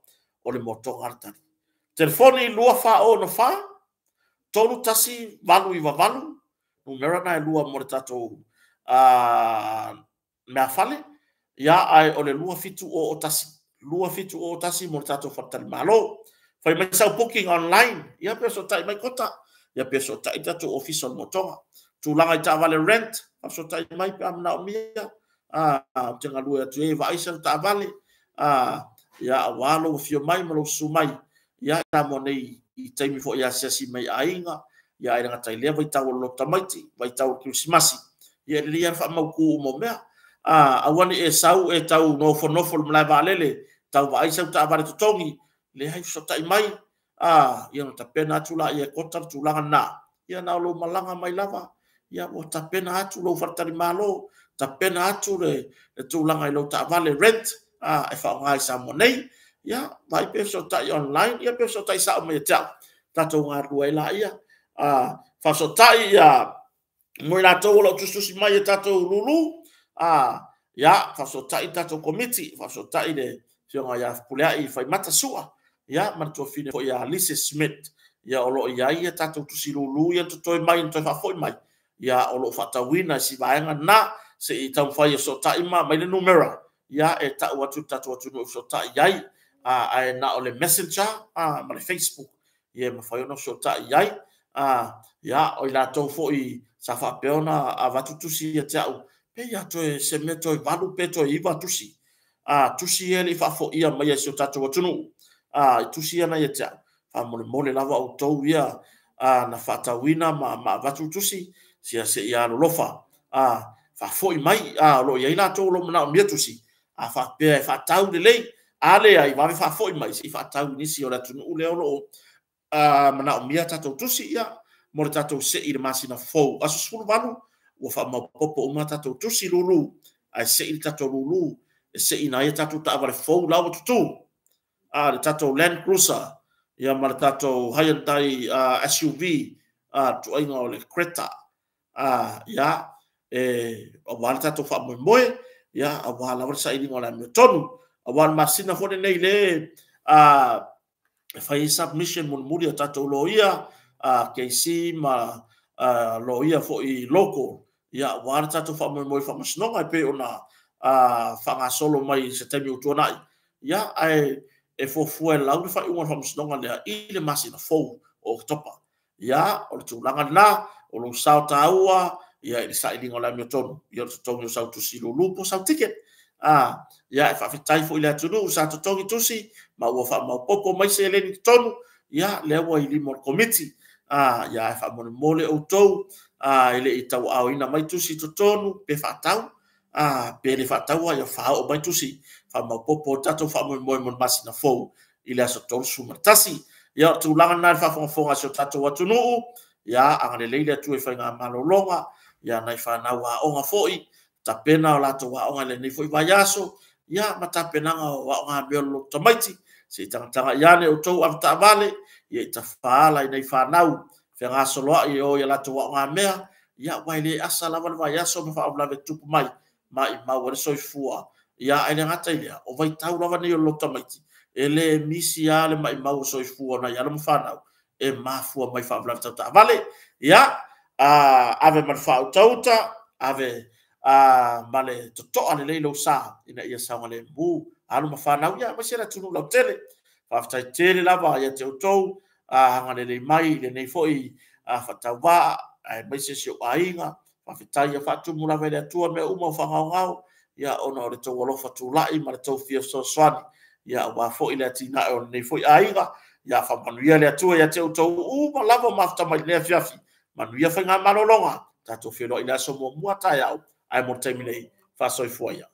o le Motoga le tali. Telefoni 2464 31 898, numera na e lua mo le tatou meafale, ia ae o le 2701, 2701 mo le tatou faletalimalo. Fai mai sau booking online, ia pe fesootai mai Kota, ia pe fesootai le tatou ofisa o le Motoga. Tulaga i taavale rent, faafesootai mai pe a manaomia, ou te galue atu ai e vaai sau taavale, ia aua lou afio mai ma lou susu mai, ia Samoa nei i taimi foi e asiasi mai aiga, ia ae le gata i lea vaitau o le loto tamaiti, vaitau o le Kerisimasi, ia e lelei lava le faamautu uma o mea. Aua ne i e sau e tau nofonofo i le malae vaalele, tau vaai sau taavale totogi, leai, fesootai mai, ia ona tapena atu laia e Kota le tulaga lena. Ia na o lou malaga mai lava, ia ua tapena atu lou faletalimalo, tapena atu le tulaga i lau taavale rent e faaaoga i Samoa nei. Ia, vaai pe fesootai online, ia pe fesootai sao mai ia te au, tatou galulue ai laia. Faafesootai ia mo i latou o lo o tusitusi mai e tatou lulu, ia, faafesootai le tatou komiti, faafesootai le afioga ia Fepuleai Faimata Sua, ia, ma le tuafafine foi ia Lise Smith, ia o lo o i ai ia tatou tusi lulu ia na totoe mai na toe faafoi mai, ia o lo o faatauina i si vaega lena, se i taumafai e fesootai ma aumai le numera, ia e tau atu i le tatou atunuu e fesootai ai, ae na o le Messenger ma le Facebook, ia e mafai ona fesootai ai. Ia, o i latou foi sa faapea ona avatu tusi ia te au, pe ia toe se mea toe 8 pe toe 9 tusi. Tusi ia e le i faafoia mai e si o tatou atunuu, i tusi ia na ia te au, faamolemole lava outou ia na faatauina ma avatu tusi, sia se i alolofa, faafoi mai, o lo o i ai latou o lo o manaomia tusi, a faapea e faatau lelei, a leai, vave faafoi mai, se i faatau i nisi o le atunuu lea o lo o manaomia tatou tusi, ia, mo le tatou sei i le masina fou. Aso 18, ua faamaopoopo uma tatou tusi lulu, ae sei le tatou lulu, e seiina ai tatou taavale fou la ua tutu, le tatou Land Cruiser, ia ma le tatou Hyundai SUV, tuaiga o le Creta, ia, e aua le tatou faamoemoe, ia, aua lava le sailiga o le amiotonu, aua le masina foi lenei le e fai ai submission mulimuli a tatou loia, KC ma loia foi local, ia aua le tatou faamoemoe faamasinoga e pei ona faagasolo mai i se taimi ua tuanai, ia ae e fuafua e lau le faaiuga o le faamasinoga lea i le masina fou o Oketopa. Ia, o le tulaga lena, o lou sao taua, ia i le sailiga o le amiotonu, ia o le totogi o sau tusi lulu po o sau ticket. Ia e faafetai foi i le atunuu sa totogi tusi, ma ua faamaopoopo mai seleni i totonu, ia lea ua i lima o le komiti. Ia e faamolemole outou, e le i tauaaoina mai tusi i totonu, pe faatau, pe le faataua, ia faaoo mai tusi, faamaopoopo o tatou faamoemoe mo le masina fou i le aso 31. Ia, o tulaga lena i le faafogafoga a si o tatou atunuu, ia agalelei le Atua i faigamalologa, ia nai fanau aoga foi, tapena o latou aoga i lenei foi vaiaso, ia ma tapenaga o aoga mea o le loto tamaiti, se i tagatagai ane outou avetaavale, ia i tafaala i nai fanau fegasoloai e o i a latou aoga mea, ia aua e le asa lava le vaiaso ma faalavelave tutupu mai, ma i mau ai le soifua. Ia ae le gata i lea, o vaitau lava nei o le loto tamaiti, e le misi lava le maimau o soifua o nai alo ma fanau, e mafua mai faalavelave tau taavale. Ia, ave ma le faautauta, ave ma le totoa lelei lou sa, ina ia saogalemu alo ma fanau, ia aemaise le atunuu lautele. Faafetai tele lava ia te outou agalelei mai i lenei foi faatauvaa, aemaise si ou aiga. Faafetai ia faatumu lava e le Atua mea uma o faagaogao, ia ona o le tou alofa tulai ma le tou fia fesoasoani, ia aua foi le atinae o lenei foi aiga. Ia faamanuia le Atua ia te outou uma lava o mafuta mai i lenei afiafi. Manuia faigamalologa, tatou feiloai i le aso muamua taeao, ae mo le taimi nei, faasoifua ia.